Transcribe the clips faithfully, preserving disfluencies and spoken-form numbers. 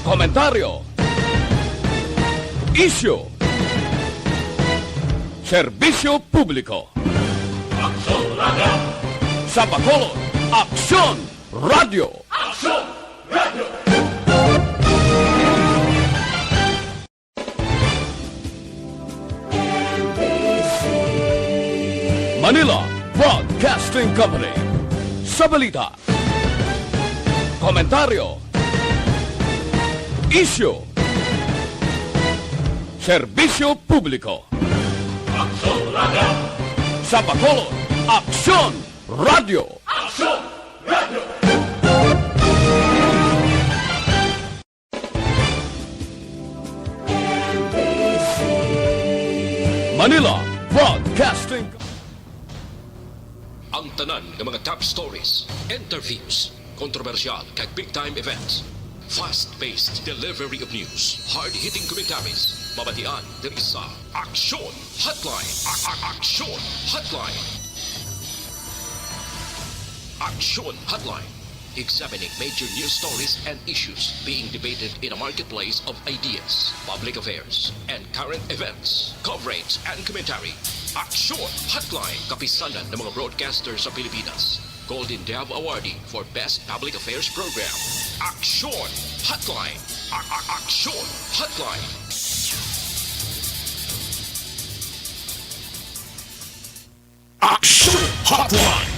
Komentaryo. Isyu. Serbisyo publiko. Aksyon Radio. Sa Bacolod, Aksyon Radio. Aksyon Radio. Manila Broadcasting Company. Sa balita, komentaryo, isyu, serbisyo publiko. Aksyon Radio. Sa Bacolod, Aksyon Radio. Aksyon Radio. Manila Broadcasting. Ang tanan nga mga top stories, interviews, kontrobersyal kag big time events, fast-paced delivery of news, hard-hitting commentaries, mabatian diri sa Aksyon Hotline. A- a- Aksyon Hotline. Aksyon Hotline. Examining major news stories and issues being debated in a marketplace of ideas, public affairs, and current events, coverage, and commentary. Aksyon Hotline, kapisanan ng mga broadcaster sa Pilipinas. Golden Dove Awardee for Best Public Affairs Program. Aksyon Hotline. A- a- Aksyon Hotline. Aksyon Hotline.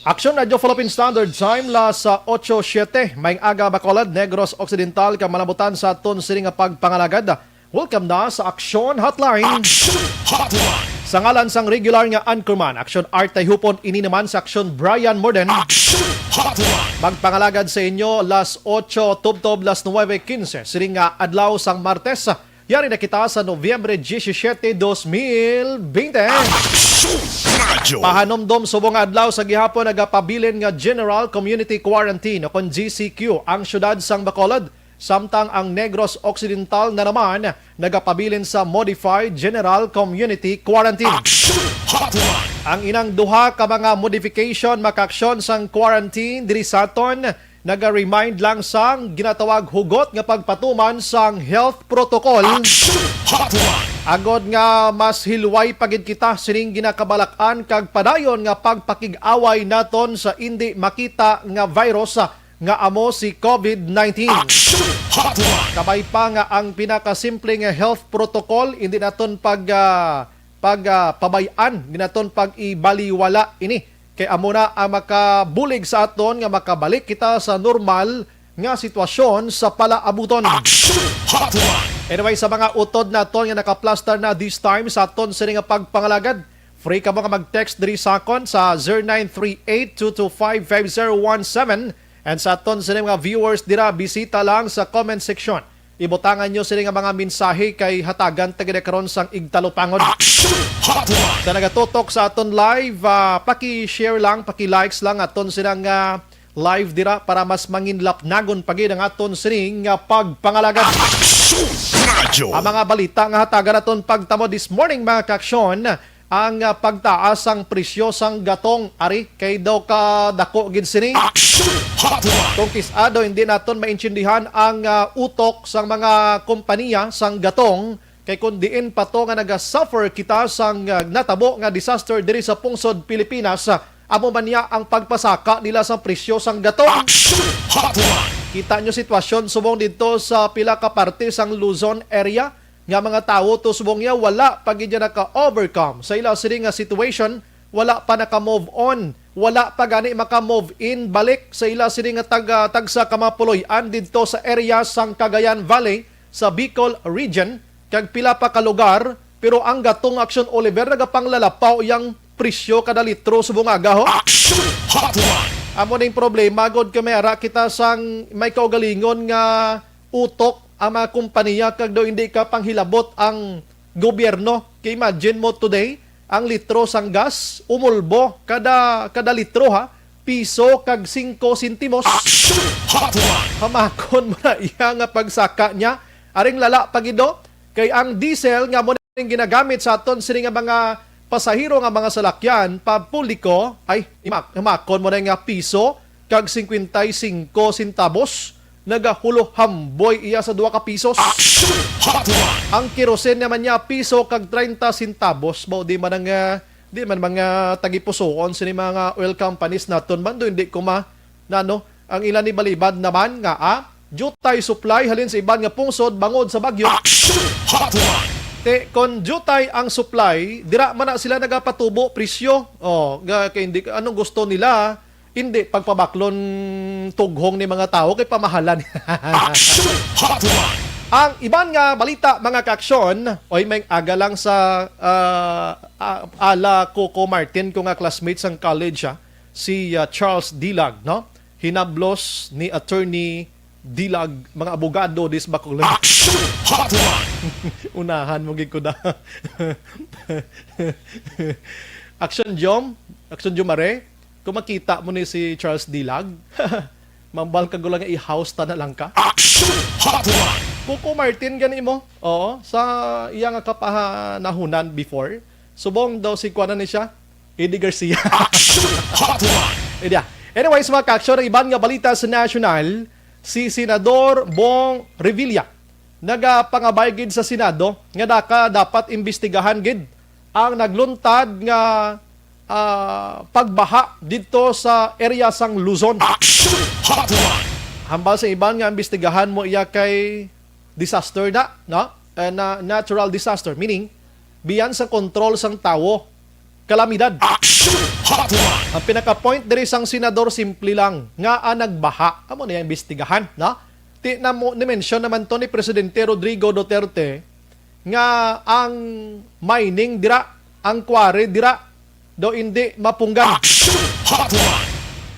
Aksyon Radyo Philippine Standard Time, las ocho siete. Maayong aga, Bacolod, Negros Occidental, kag malabutan sa aton sini nga pagpangalagad. Welcome na sa Aksyon Hotline. Aksyon Hotline. Sa ngalan sang regular nga anchorman, Aksyon Art Tayhupon, ini naman sa Aksyon Brian Morden. Aksyon Hotline. Magpangalagad sa inyo las ocho tubtob las nuwebe quince, sining nga adlaw sang Martes. Yari na kita sa Nobyembre disisiete, dos mil bente. Aksyon Radyo. Pahanumdom subong nga adlaw sa gihapon nagapabilin nga General Community Quarantine o kon G C Q ang siyudad sang Bacolod, samtang ang Negros Occidental na naman nagapabilin sa Modified General Community Quarantine. Aksyon Hotline. Ang inang duha ka mga modification makaaksyon sang quarantine diri sa aton naga-remind lang sang ginatawag hugot nga pagpatuman sang health protocol. Aksyon Hotline. Agod nga mas hilway pa gid kita sining ginakabalak-an kag padayon nga pagpakig-away naton sa indi makita nga virus, ah, nga amo si COVID nineteen. Aksyon Hotline. Kabay pa nga ang pinakasimple nga health protocol, indi naton pag, ah, pag, ah, pabay-an, indi naton pag-ibaliwala ini. Kay amo na ang makabulig sa aton nga makabalik kita sa normal nga sitwasyon sa palaabuton. Aksyon Hotline. Anyway, sa mga utod naton nga nakaplastar na this time sa aton sini nga pagpangalagad, free kamo nga mag-text diri sa akon sa zero nine three eight two two five five zero one seven. And sa aton sini mga viewers dira, bisita lang sa comment section. Ibutangan nyo sini nga mga mensahe kay hatagan ta gid karon sang igtalupangod. Aksyon Hotline. Sa nagatutok sa aton live, ah, paki-share lang, paki-likes lang aton sini nga live dira para mas manginlapnagon pa gid ang aton sini nga pagpangalagad. Aksyon Radyo. Ang mga balita nga hatagan naton pagtamo this morning, mga kaaksyon, ang, ah, pagtaas sang presyo sang gatong. Ari, kay daw kadako gid sini. Aksyon Hotline. Kung kis-a daw hindi naton maintindihan ang, ah, utok sang mga kompanya sang gatong, kay kung diin pa to nga nagasuffer kita sang, ah, natabo nga disaster diri sa pungsod Pilipinas, ah, amo man niya ang pagpasaka nila sang presyo sang gatong. Aksyon Hotline. Kita nyo sitwasyon subong didto sa pila ka parte sang Luzon area, nga mga tawo to subong niya wala pa gid niya naka-overcome sa ila sini nga situation, wala pa naka-move on, wala pa gani maka-move in balik sa ila sini nga taga, tagsa ka mga puloy-an didto sa area sang Cagayan Valley sa Bicol Region, kag pila pa ka lugar, pero ang gatong Aksyon Oliver nagapanglalapaw iyang presyo kada litro subong aga, ho. Aksyon Hotline. Amo ning problema gud kay may ara kita sang may kaugalingon nga utok ang mga kompanya kag daw hindi ka panghilabot ang gobyerno. Kay imagine mo today, ang litro sang gas umulbo kada, kada litro, ha, piso kag singko sentimos. Aksyon Hotline. Hamakon mo na iya nga pagsaka niya. Aring lala pa gid, do, kay ang diesel nga mo ning ginagamit sa aton sini nga mga pasahero nga mga salakyan papubliko, ay, ima-, hamakon mo na nga piso kag singkwenta y singko sentabos nagahulohamboy iya sa duha ka pisos. Action Hotline! Ang kerosene naman niya, piso kag treinta centavos. Mao di man ang, ah, di man mga tagipusoon sini mga oil companies naton man do, hindi ko ma-, nano, ang ila ni balibad naman nga, ah, diutay supply halin sa iban nga pungsod bangod sa bagyo. Action Hotline! Te, kon diutay ang supply, dira man na sila nagapatubo presyo. Oh, ga-, kay hindi, anong gusto nila? Hindi pagpabaklon tughong ni mga tawo kay pamahalan. Action Hotline! Ang iban nga balita, mga kaaksyon, oy, may aga lang sa, ah, ah, ala Coco Martin ko nga classmate sang college, ah, si, ah, Charles Dilag, no? Hinablos ni Attorney Dilag, mga abogado dis Bacolod. Action Hotline! Unahan mo gid ko da. Action Jom, Action Jomare, kung makita mo ni si Charles Dilag, mambal ka gulang nga i-house ta na lang ka. Action Hotline! Coco Martin gani mo? Oo, sa iya nga kapahanahunan before, subong daw si kuanan ni siya, Eddie Garcia. Action Hotline! Idya. Anyways, mga kaaksyon, ang iban nga balita sa national, si Senador Bong Revilla nagapangabay gid sa Senado nga daka dapat imbestigahan gid ang nagluntad nga, ah, pagbaha didto sa area sang Luzon. Action Hotline! Hambal sa iban nga imbestigahan mo iya kay disaster na, no? Eh, na natural disaster, meaning beyond sa control sang tawo, kalamidad. Action Hotline! Ang pinaka-point diri sang senador, simple lang, nga ang nagbaha, amo na yung imbestigahan, no? Ti na mo, ni-mention naman to ni Presidente Rodrigo Duterte nga ang mining dira, ang quarry dira, daw hindi mapunggan. Action Hotline!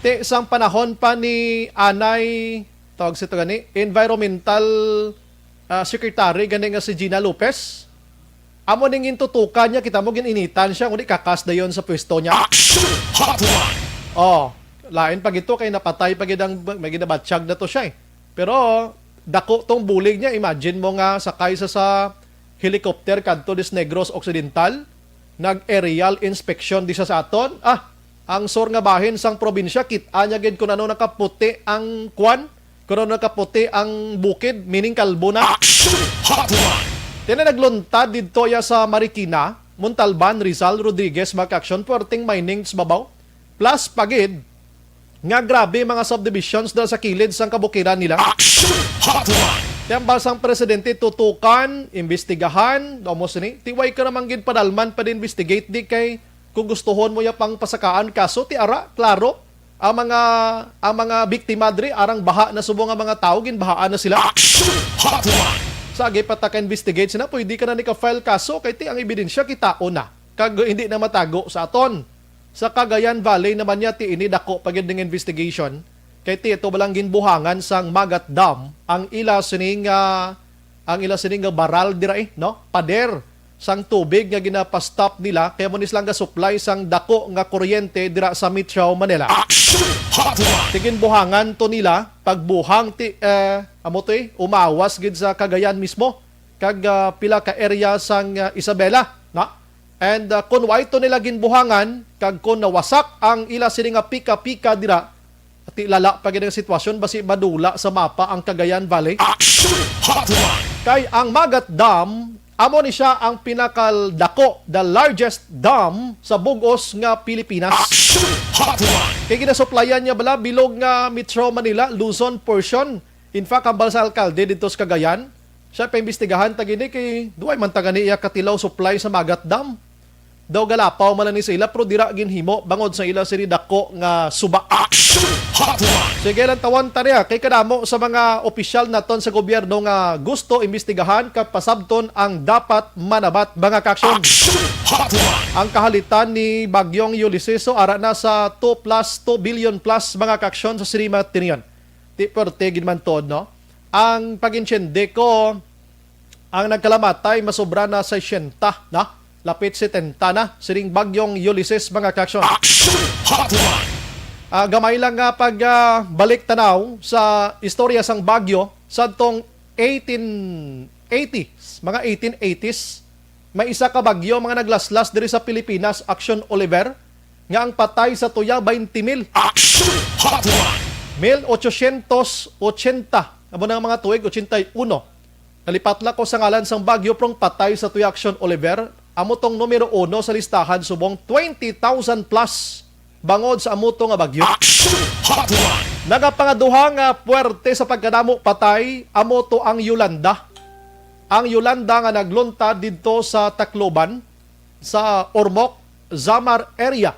Ti sang panahon pa ni Anay, tawag sito gani, environmental, ah, secretary gani nga si Gina Lopez. Amo ning gintutukan niya, kita mo, gin-initan siya, kundi kakas dayon sa pwesto niya. Action Hotline! Oh, lain pa gito kay napatay pa gid ang, may ginabatyag na to siya eh. Pero dako tong bulig niya. Imagine mo nga sakay sa, sa helicopter kadto dis Negros Occidental, nag-aerial inspection di sa, sa aton. Ah, ang sur nga bahin sang probinsya, kit-a niya gid kung ano nakaputi ang kwan, kung ano nakaputi ang bukid, meaning kalbo na. Action Hotline! Tiyan na nagluntad didto ya sa Marikina, Montalban, Rizal, Rodriguez, mga kaaksyon, puwerteng mining sa babaw. Plus pa gid, nga grabe mga subdivisions na sa kilid sang kabukiran nila. Action Hotline! Kaya ang basang presidente, tutukan, imbestigahan, daw mo sini, ti way ka naman gid padalman pa din investigate di kay kung gustuhon mo ya pang pasakaan kaso, ti ara, klaro, ang mga, ang mga biktima diri, arang baha na subong nga mga tawo, ginbahaan na sila. Action Hotline! Sa agi pa ta ka-investigate sina, pwede ka na ni ka-file kaso, kay ti ang ebidensya kitaon na, kag hindi na matago sa aton. Sa Cagayan Valley naman niya, ti ini dako pa gid ning investigation. Kay ti ito balang ginbuhangan sang Magat Dam ang ila sining, ah, ang ila sining nga baral dira, eh, no? Pader sang tubig nga ginapastop nila, kaya mo ni sila nga supply sang dako nga kuryente dira sa Metro Manila. Action Hotline! Ti ginbuhangan to nila pagbuhang ti, eh, amo to, eh, umawas gid sa Cagayan mismo kag, ah, pila ka area sang, ah, Isabela, na? And, ah, kung wa ito nila ginbuhangan, kag kung nawasak ang ila sini nga pika-pika dira, ti lala pa gid ang sitwasyon, basi madula sa mapa ang Cagayan Valley. Action Hotline! Kay ang Magat Dam, amo ni siya ang pinakadako, the largest dam sa bug-os nga Pilipinas. Action Hotline! Kay ginasuplayan niya bala bilog nga Metro Manila, Luzon portion. In fact, hambal sa alkalde dito sa Cagayan, siya paimbestigahan ta gini kay duway man ta gani iya katilaw supply sa Magat Dam. Daw galapaw man lang ni sa ila, pero dira ginhimo bangod sa ila sini dako nga suba. Action Hotline! Sige lang, tawan ta niya kay kadamo sa mga opisyal naton sa gobyerno nga gusto imbestigahan kag pasabton ang dapat manabat, mga kaaksyon. Action Hotline! Ang kahalitan ni Bagyong Ulysses, so, ara na sa two plus, two billion plus, mga kaaksyon, sa sini mga tinion. Ti perte gid man tuod, no? Ang pag-intsende ko, ang nagkalamatay masobra na sesenta na, lapit setenta na, sining Bagyong Ulysses, mga kaaksyon. Action Hotline! Ah, gamay lang nga pag, ah, balik tanaw sa istorya sang bagyo, sadtong eighteen eighties, mga eighteen eighties, may isa ka bagyo, mga naglaslas diri sa Pilipinas, Action Oliver, nga ang patay sa tuya, twenty mil. Action Hotline! Mil ochocientos ochenta amo na ang mga tuig, ochenta y uno. Nalipatla ko sa ngalan sang bagyo, prong patay sa Tuya Action Oliver. Amo tong numero uno sa listahan subong twenty thousand plus bangod sa amo to nga bagyo. Action Hotline! Nagapangaduha nga puwerte sa pagkadamo patay, amo to ang Yolanda. Ang Yolanda nga nagluntad didto sa Tacloban, sa Ormoc, Samar area,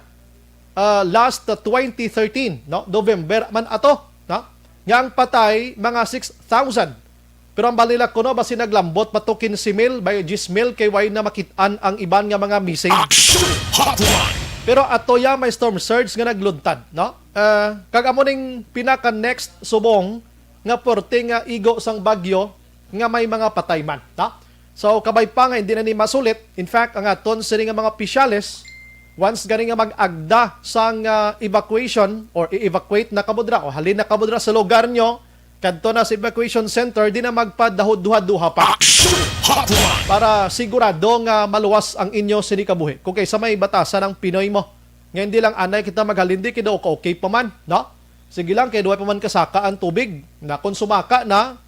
ah, last twenty thirteen, no? November man ato, no? Nga ang patay, mga six thousand. Pero ang balila kuno, basi naglambot pa to quince mil, by diyes mil, kay way na makit-an ang iban nga mga missing. Action Hotline! Pero ato ya may storm surge nga nagluntad, no? Ah, kag amo ning pinaka next subong nga porte nga igo sang bagyo nga may mga patay man, no? So, kabay pa nga hindi na ni masulit. In fact, ang aton sini nga mga opisyales, once gani nga mag-agda sang, ah, evacuation or i-evacuate na kamo dira o halin na kamo dira sa lugar nyo, kadto na sa evacuation center, di na magpadaho-duha-duha pa. Action Hotline! Para sigurado nga maluwas ang inyo sini kabuhi. Kung kaysa may batasan ang Pinoy mo, nga hindi lang anay kita maghalin, di kita okay, okay pa man, no? Sige lang, kay duwa pa man kasaka ang tubig. Na kung sumaka na,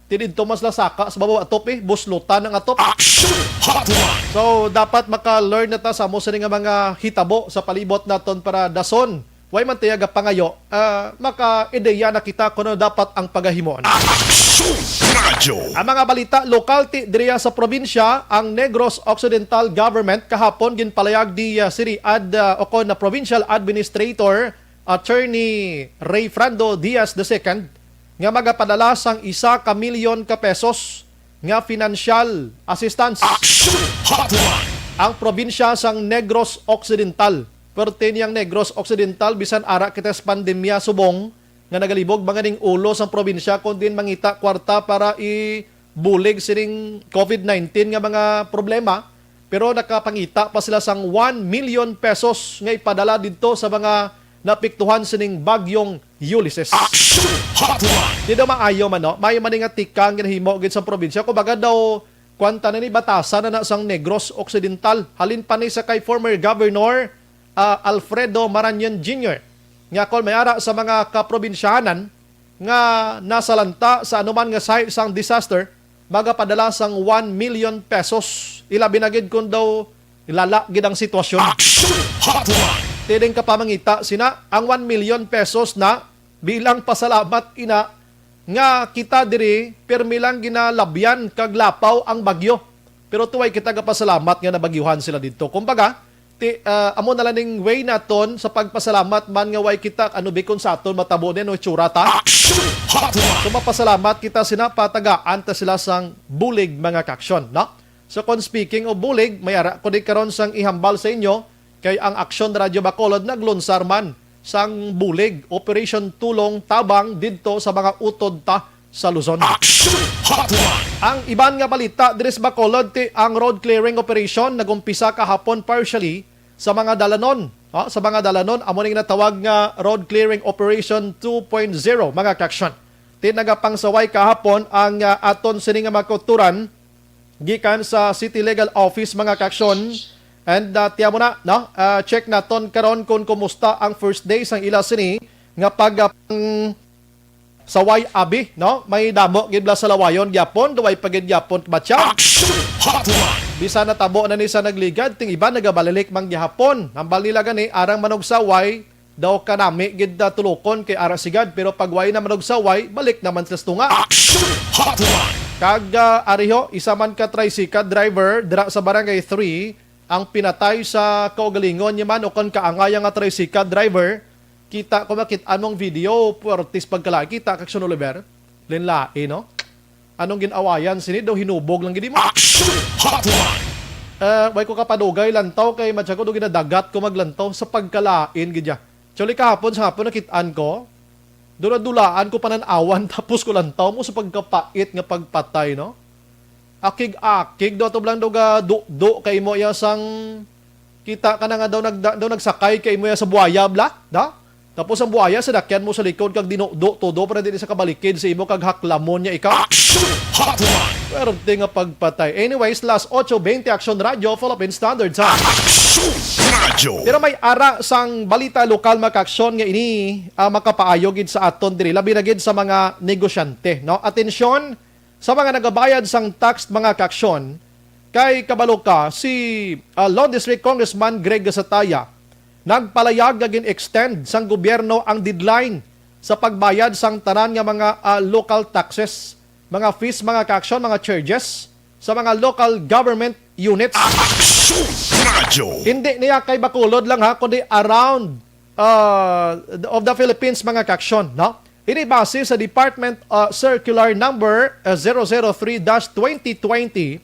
tinidto mas lasaka sa babaw atop eh, buslutan ang atop. Action Hotline! So, dapat maka-learn na ta sa amo sini nga mga hitabo sa palibot naton para dason. Way man tiya gapangayo, ah, maka-ideya na kita kung ano dapat ang pagahimuon. Action Radyo! Ang mga balita lokal ti diriya sa probinsya, ang Negros Occidental Government kahapon ginpalayag ni, ah, City Ad, ah, o kon na Provincial Administrator Attorney Rayfrando Diaz the second nga magapadala sang isa ka milyon ka pesos nga financial assistance. Action Hotline! Ang probinsya sang Negros Occidental. Perti niyang Negros Occidental, bisan ara kita sa pandemya subong nga nagalibog man ganing ulo sang probinsya, kundi mangita kwarta para ibulig sining covid nineteen nga mga problema. Pero nakapangita pa sila sang one million pesos nga ipadala didto sa mga naapektuhan sining bagyong Ulysses. Action Hotline! Di daw maayo man, no? Maayo man ni nga tikang ginahimo gid sa probinsya. Kumbaga daw, kwanta na ni batasan na, na sang Negros Occidental. Halin pa ni sa kay former Governor, ah, Alfredo Marañon Junior, nga kon may ara sa mga kaprobinsyahanan nga nasalanta sa anuman nga site sang disaster, magapadala sang one million pesos. Ilabi na gid kung daw lala gid ang sitwasyon. Action Hotline! Tining kapamangita sina, ang one million pesos na bilang pasalamat ina nga kita diri pirmi lang ginalabyan kag lapaw ang bagyo. Pero tuway kita gapasalamat nga nabagyuhan sila didto. Kumbaga, ti, ah, amo na lang ning way naton sa pagpasalamat man nga way kita, ano, bikon sa aton matabo ni, ano, itsura ta. Action Hotline! So, mapasalamat kita sina, patagaan ta sila sang bulig, mga kaaksyon, no? So, kung speaking of bulig, may ara ko di karon sang ihambal sa inyo, kay ang Aksyon Radyo Bacolod naglunsar man sang bulig, Operation Tulong Tabang, didto sa mga utod ta sa Luzon. Action Hotline! Ang iban nga balita diri sa Bacolod, ti ang road clearing operation nagumpisa kahapon partially sa mga dalanon. Ha, sa mga dalanon, amo ning natawag nga road clearing operation two point zero, mga kaaksyon. Ti nagapangsaway kahapon ang, ah, aton sini nga mga kauturan gikan sa City Legal Office, mga kaaksyon. And, ah, tiyan mo na, no? Ah, check naton karon kung kumusta ang first day sang ila sini nga pag, ah, pang-, saway abi, no? May damo gid bala sa lawayon gyapon, duway pa gid gyapon matya. Action Hotline! Bisan natabo na ni sa nagligad, ting iban nagabalilik man gyapon. Hambal nila gani, arang manugsaway, daw kanami gid na tulokon kay ara sigad, pero pag way na manugsaway, balik naman sila sa tunga. Action Hotline! Kag, ah, ariho, isa man ka tricycle driver dira sa Barangay three ang pinatay sa kaugalingon niya man o kon kaangay nga tricycle driver. Kita ko makit-an mo ang video, puwertes pagkalain. Kita, Kaaksyon Oliver, linlain, no? Anong gin-awayan sini daw, hinubog lang gid mo. Action Hotline! Eh, way ko kapadugay lantaw kay matya ko do ginadagat ko maglantaw sa pagkalain gid ya. Actually, kahapon sa hapon nakit-an ko, dula-dulaan ko panan-awan tapos ko lantaw mo sa pagkapait nga pagpatay, no? Akig-akig daw to blang daw ga do-do kay mo iya sang kita ka na nga daw nagda-, daw nagsakay kay mo iya sa buwaya bla, da? Tapos ang buwaya sa dakyan mo sa likod kag dinudo todo para dili sa kabalikid sa imo kag haklamon niya ikaw. Action Hotline! Swerte nga pagpatay. Anyways, last otso bente Action Radyo, Philippine Standard Time. Action Radyo! Pero may ara sang balita lokal, mga kaaksyon, nga ini, ah, makapaayo gid sa aton diri, labi na gid sa mga negosyante, no? Atensyon sa mga nagabayad sang tax, mga kaaksyon, kay kabalo ka, si, ah, Lone District Congressman Greg Gasataya nagpalayag nga gin-extend sang gobyerno ang deadline sa pagbayad sang tanan nga mga, ah, local taxes, mga fees, mga kaaksyon, mga charges sa mga local government units. Aksyon Radyo. Hindi niya kay Bacolod lang, ha, kundi around, uh, of the Philippines, mga kaaksyon, no? Ini base sa Department, uh, Circular Number, uh, zero zero three dash twenty twenty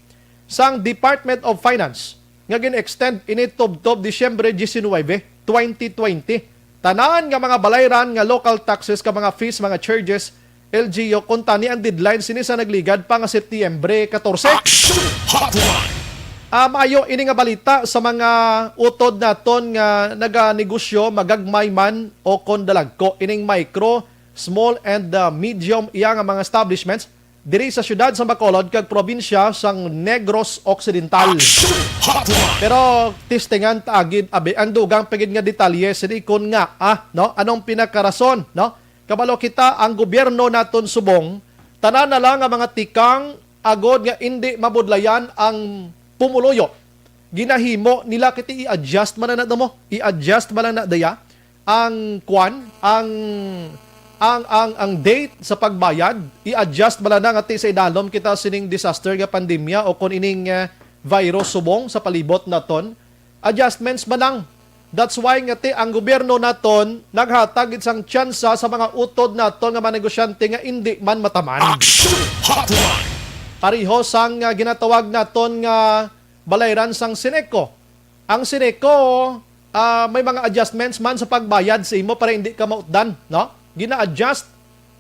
sang Department of Finance nga gin-extend ini tubtob Disyembre diecinuebe, twenty twenty. Tanan nga mga balayran nga local taxes ka mga fees, mga charges, L G U, kuntani ang deadline sini sa nagligad pa nga Setyembre catorce. Action Hotline! Ah, maayo ini nga balita sa mga utod naton nga naganegosyo, magagmay man o kon dalagko, ining micro, small and, ah, medium iya nga mga establishments diri sa siyudad sa Bacolod kag probinsya sang Negros Occidental. Action Hotline! Pero testingan ta agid, abi, ang dugang pa gid nga detalye sini kon nga, ah, no? Anong pinakarason, no? Kabalo kita, ang gobyerno naton subong, tanan na lang nga mga tikang agod nga indi mabudlayan ang pumuluyo. Ginahimo nila kiti, i-adjust man na, na mo, i-adjust man lang na daya ang kwan, ang, ang, ang, ang date sa pagbayad, i-adjust man lang na nga ti sa idalom kita sining disaster nga pandemya o kon ining, eh, virus subong sa palibot naton. Adjustments man lang. That's why nga ti ang gobyerno naton naghatag gid sang tsansa sa mga utod naton nga mga negosyante nga indi man mataman. Action Hotline! Pareho sang, ah, ginatawag naton nga balayran sang Sineco. Ang Sineco, ah, may mga adjustments man sa pagbayad sa imo para hindi ka mautdan, no? Gina-adjust,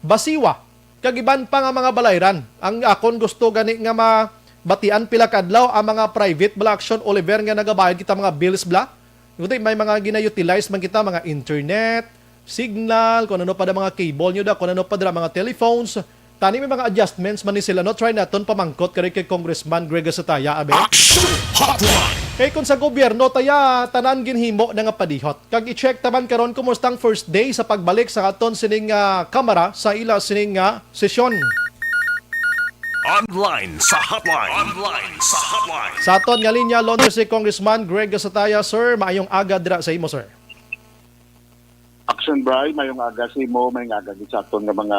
basiwa, kag iban pa nga mga balayran. Ang akon gusto gani nga mabatian pila ka adlaw ang mga private bala, Action Oliver, nga nagabayad kita mga bills bala. Kundi may mga gina-utilize man kita, mga internet, signal, kung ano pa da mga cable nyo da, kung ano pa da mga telephones. Tani may mga adjustments man ni sila, no? Try naton pamangkot kari kay Congressman Greg Sataya, abi. Action Hotline! Kay kung sa gobyerno, taya, tanan ginhimo na nga padihot. Kag i-check taman karon kumusta ang first day sa pagbalik sa aton sining, ah, Kamara sa ila sining, ah, sesyon. Online sa hotline. Online sa hotline. Sa aton nga linya, Londres, si Congressman Greg Sataya. Sir, maayong aga dira sa imo, sir. Action Bry, mayong aga sa imo, mayong aga gid sa aton nga mga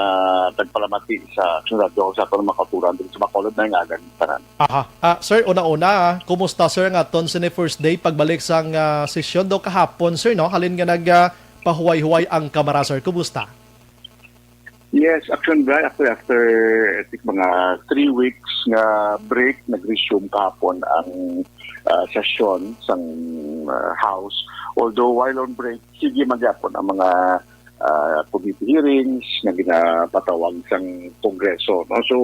tagpalamati sa Action Radio, sa aton nga mga kauturan dito sa Bacolod, mayong aga gid tanan. Aha. Ah, sir, una-una, ah, kumusta, sir, ang aton sini first day pagbalik sang, ah, sesyon do kahapon, sir, no? Halin nga nag, ah, pahuway-huway ang Kamara, sir. Kumusta? Yes, Action Bry, actually, after, I think, mga three weeks nga break, nag-resume kahapon ang, ah, sesyon sang, ah, House. Although while on break, sige man gyapon ang mga, ah, committee hearings nga ginapatawag sang Kongreso, no? So,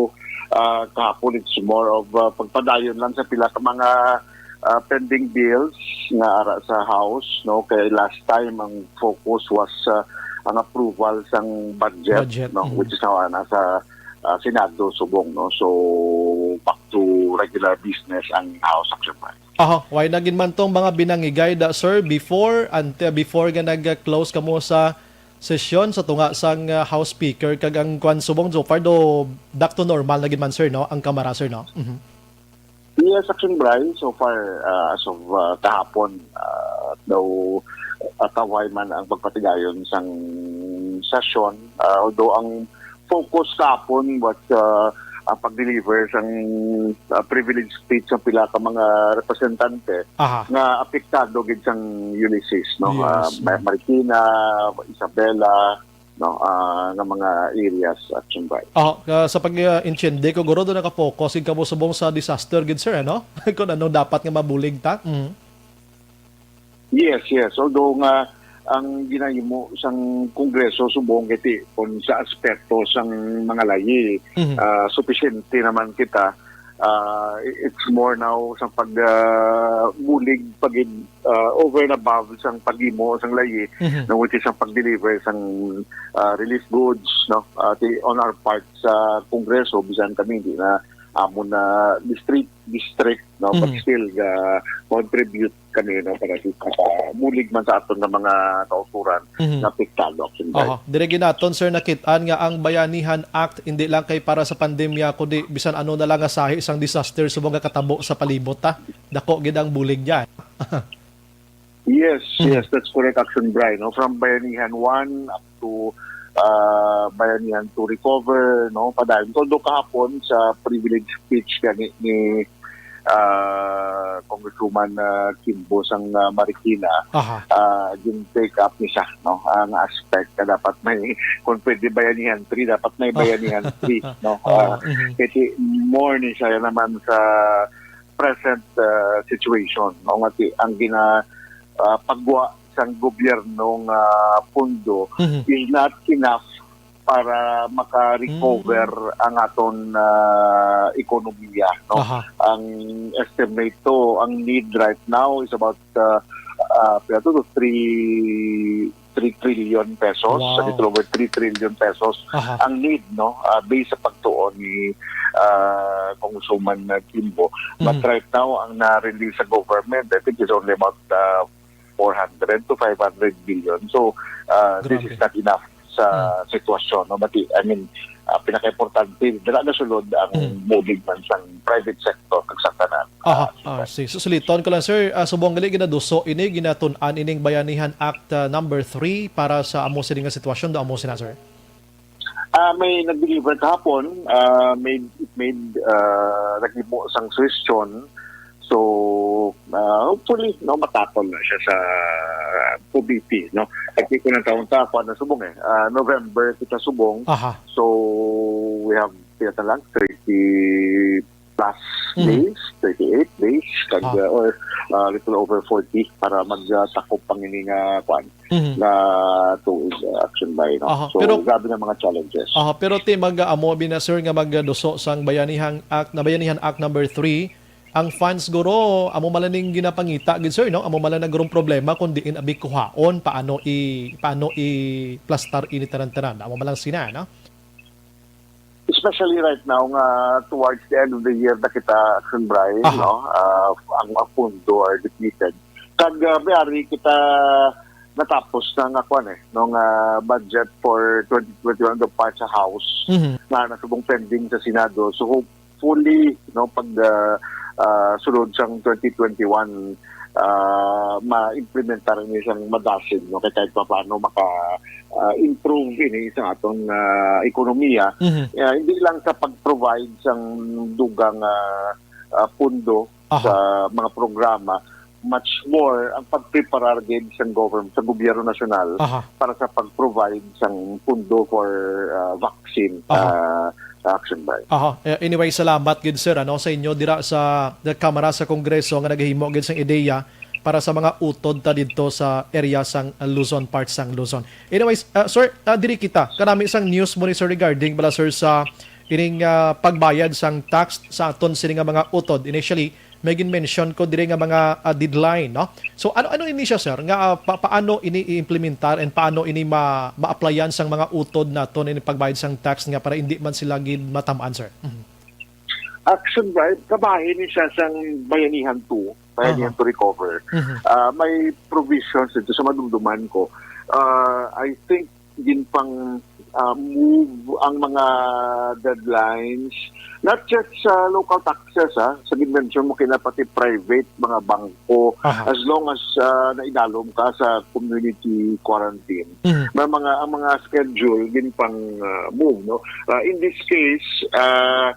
ah, kahapon, it's more of, ah, pagpadayon lang sa pila ka mga, ah, pending bills nga ara sa House, no? Kay last time ang focus was, ah, ang approval sang budget, Budget, no? Mm. Which is now nasa, ah, Senado subong, no? So, back to regular business ang House, Action Bry. Aha, why na gid man tong mga binangigay da, sir, before, ante-, before nga nag-close kamo sa sesyon sa tunga sang, ah, House Speaker kag ang kwan subong so far do back to normal na gid man, sir, no? Ang Kamara, sir, no? Mhm. Yes, Action Bry, so far, ah, as of, ah, kahapon, ah, daw, ah, kahuway man ang pagpatigayon sang sesyon. Ah, although ang focus kahapon was, ah, ang pag-deliver sang, ah, privilege speech sa pila ka mga representante Aha. nga apektado gid sang Ulysses, no? Yes. Ah, Ma-, Marikina, Isabela, no? Ah, nga mga areas, Action Bry. Oh, ah, sa pag, ah, intindi ko, guro, doon nakapokus gid kamo subong sa disaster gid, sir, ano? Kung anong dapat nga mabulig ta. Mm. Yes, yes. Although nga ang ginahimo sang Kongreso subong kay ti-, kung sa aspeto sang mga layi, Mhm. ah, supisyente naman kita. Ah, i-, it's more now sang pag, ah, bulig pag, ah, over and above sang paghimo sang layi, Mhm. no, which is ang pag-deliver sang, ah, relief goods, no? Ah, ti-, on our part sa Kongreso, bisan kami hindi na amo na district, district, no? But Mhm. still, uh, contribute kami, no, para sa, uh, bulig man sa aton nga mga kauturan Mhm. na apektado, Action Bright. Oho. Dire ginaton, sir, nakit-an nga ang Bayanihan Act hindi lang kay para sa pandemya, kundi bisan ano na lang nga sahi sang disaster subong nga katabo sa palibot, ha? Dako gid ang bulig niya. Yes, Mm. yes, that's correct, Action Bright, no? From Bayanihan one up to, uh, Bayanihan two Recover, no? Padayon. Although kahapon sa privilege speech gani ni, uh, Congresswoman, uh, Kimbo sang, uh, Marikina, Aha. uh, gin-take up ni siya, no? Ang aspect na dapat may, kung pwede Bayanihan three, dapat may Bayanihan three, no? Oo, Uh, mhm. Kasi more ni siya naman sa present, uh, situation, no? Nga ti-, ang gina-, uh, pagwa sang gobyerno nga pundo Mhm. is not enough para maka-recover Mm. ang aton, uh, ekonomiya, no? Aha. Ang estimate to, ang need right now is about, uh, uh, pila to, three, three trillion pesos, Wow. a little over three trillion pesos Aha. ang need, no? Uh, based sa pagtuon ni, uh, Congresswoman, uh, Kimbo. But Mhm. right now, ang na-release sa government, I think, is only about, uh, four hundred to five hundred billion. So, uh, this Grabe. is not enough sa Mm. sitwasyon, no? But, I mean, uh, pinaka-importante, dala na sulod ang Mm. bulig man sang private sector kag sa tanan. Aha, Uh, ah, si, susuliton ko lang, sir. Ah, subong gali ginaduso ini, ginatun-an ining Bayanihan Act, ah, number three para sa amo sini nga sitwasyon, do amo sina, sir? Ah, may nag-deliver kahapon, ah, made, it made, ah, naghimo sang suhestyon. So, ah, hopefully, no, matakol na siya sa committee, no? Kasi kung ang taon ta, kuwan na subong eh. Ah, November kita subong. Aha. So, we have, pila na lang, thirty plus Mhm. days, thirty-eight days, kag, Ah. uh, or, uh, little over forty para magtakop ang ini nga, kwan, Mhm. nga tuig, uh, Action Bright, no? Aha, So, pero grabe nga mga challenges. Aha, pero ti mag-, amo bina, sir, nga magduso sang Bayanihan Act, na Bayanihan Act number three, ang funds guro, amo man lang ning ginapangita gid, sir, no? Amo man lang na gurong problema kung diin abi kuhaon, paano i-, paano i-plastar ini tanan-tanan. Amo man lang sina, no? Especially right now nga towards the end of the year na kita, Action Bright, Aha. no? Ah, ang, ang pundo are depleted. Kag, ah, may ari kita natapos na nga kwan eh, no, nga budget for twenty twenty-one do pa sa House Mhm. nga nasubong pending sa Senado. So hopefully, no, pag, ah, ah, sulod sang twenty twenty-one, ah, ma-implementar ni sang madasin, no, kay kahit papaano maka, ah, improve ini sa aton, ah, ekonomiya. Mhm. Ah, hindi lang sa pag-provide sang dugang, ah, ah, pundo Aha. sa mga programa, much more ang pagpreparar gid sang government, sa gobyerno nasyonal Aha. para sa pag-provide sang pundo for, ah, vaccine, Aha. ah, Action Bright. Aha. Eh, anyway, salamat gid, sir, ano, sa inyo dira sa, the Kamara sa Kongreso nga naghimo gid sang ideya para sa mga utod ta didto sa area sang Luzon, part sang Luzon. Anyways, ah, sir, ah, diri kita. Kanami sang news mo ni, sir, regarding bala, sir, sa ining, ah, pagbayad sang tax sa aton sini nga mga utod. Initially, may gin-mention ko diri nga mga, ah, deadline, no? So, ano, ano ini siya, sir? Nga, ah, pa-, paano ini i-implementar and paano ini ma-, ma-applyan sang mga utod naton ini pagbayad sang tax nga para hindi man sila gid matamaan, sir? Mhm. Action Bright, kabahin ni siya sang Bayanihan two, Bayanihan Aha. to Recover. Mhm. Ah, may provisions dito sa madumduman ko. Ah, I think ginpang, ah, move ang mga deadlines, not just sa local taxes, ah, sa gin-mention mo kina pati private, mga bangko, Aha. as long as, ah, naidalom ka sa community quarantine. Mhm. May mga, ang mga schedule ginpang, ah, move, no? Ah, in this case, ah,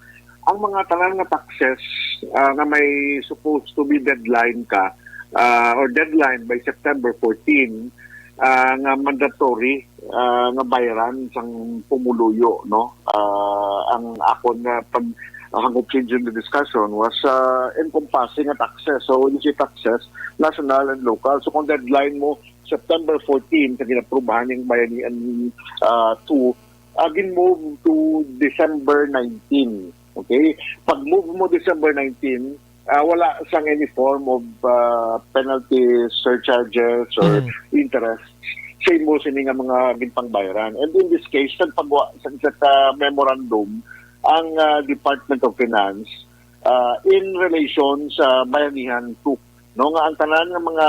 ang mga tanan nga taxes, ah, nga may supposed to be deadline ka, ah, or deadline by September fourteen, ah, nga mandatory, ah, nga bayaran sang pumuluyo, no? Ah, ang akon nga pag, ah, hangop sa inyo nga discussion was, ah, encompassing nga taxes. So, when you say taxes, national and local. So, kung deadline mo, September fourteen, sa ginaprubahan ning Bayanihan, ah, two, ah, gin-move to December nineteen. Okay? Pag-move mo December nineteen, ah, wala sang any form of, ah, penalties, surcharges, or Mhm. interest sa imo sini nga mga ginpangbayaran. And in this case, nagpagwa sa isa ka memorandum ang ah, Department of Finance ah, in relation sa Bayanihan two, no, nga ang tanan nga mga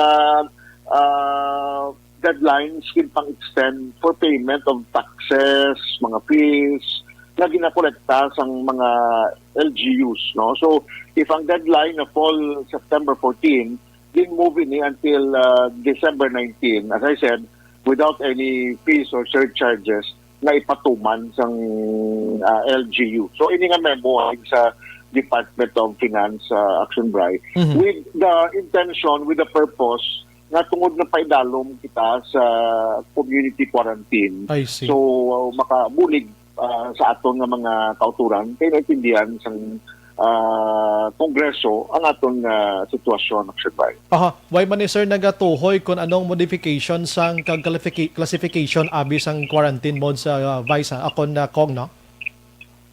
ah, deadlines gid pang-extend for payment of taxes, mga fees nga ginakolekta sang mga L G Us, no? So, if ang deadline na fall September fourteen, then move ini until uh, December nineteen, as I said, without any fees or surcharges na ipatuman sang uh, L G U. So, ini nga memo ay sa Department of Finance uh, Action Bray Mhm. with the intention, with the purpose nga tungod na paidalom kita sa community quarantine. I see. So, uh, makabulig uh, sa aton nga mga kauturan kay naintindihan sang uh, Kongreso ang aton nga sitwasyon, Action Bray. Aha, why man ni sir nagatuhoy kung anong modification sang kag classifica- classification abi sang quarantine mode sa uh, Vice, ha? Akon na Kong, no?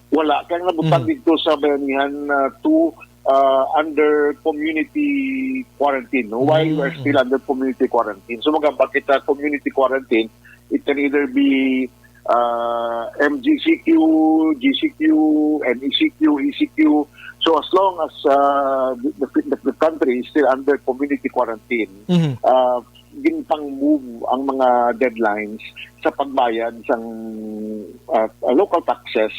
Wala. Kaya nabutang Mhm. dito sa Bayanihan uh, two uh, under community quarantine. No? Why we're Mhm. still under community quarantine? So magamba kita community quarantine, it can either be uh, M G C Q, G C Q, M E C Q, E C Q. So as long as uh, the, the, the country is still under community quarantine, Mhm. uh, ginpang-move ang mga deadlines sa pagbayad sang uh, local taxes.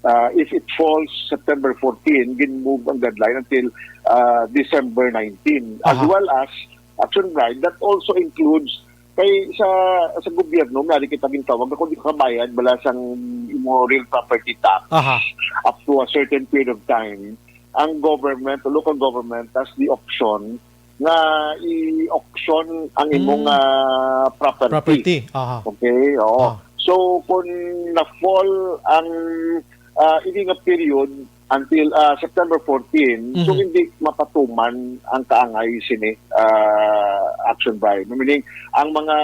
Uh, if it falls September fourteen, gin-move ang deadline until uh, December nineteen. As Aha. well as, Action Bride, that also includes kay sa sa gobyerno, may kita gintawag, kung di ka kabayad bala sang imo real property tax Aha. up to a certain period of time, ang government, the local government has the option nga i-auction ang imong Mm. ah, property. Property. Aha. Okay, oo. Ah. So kung na-fall ang ah, ini nga period until ah, September fourteen, so Mhm. hindi mapatuman ang kaangay sini ah, Action Bray. Meaning, ang mga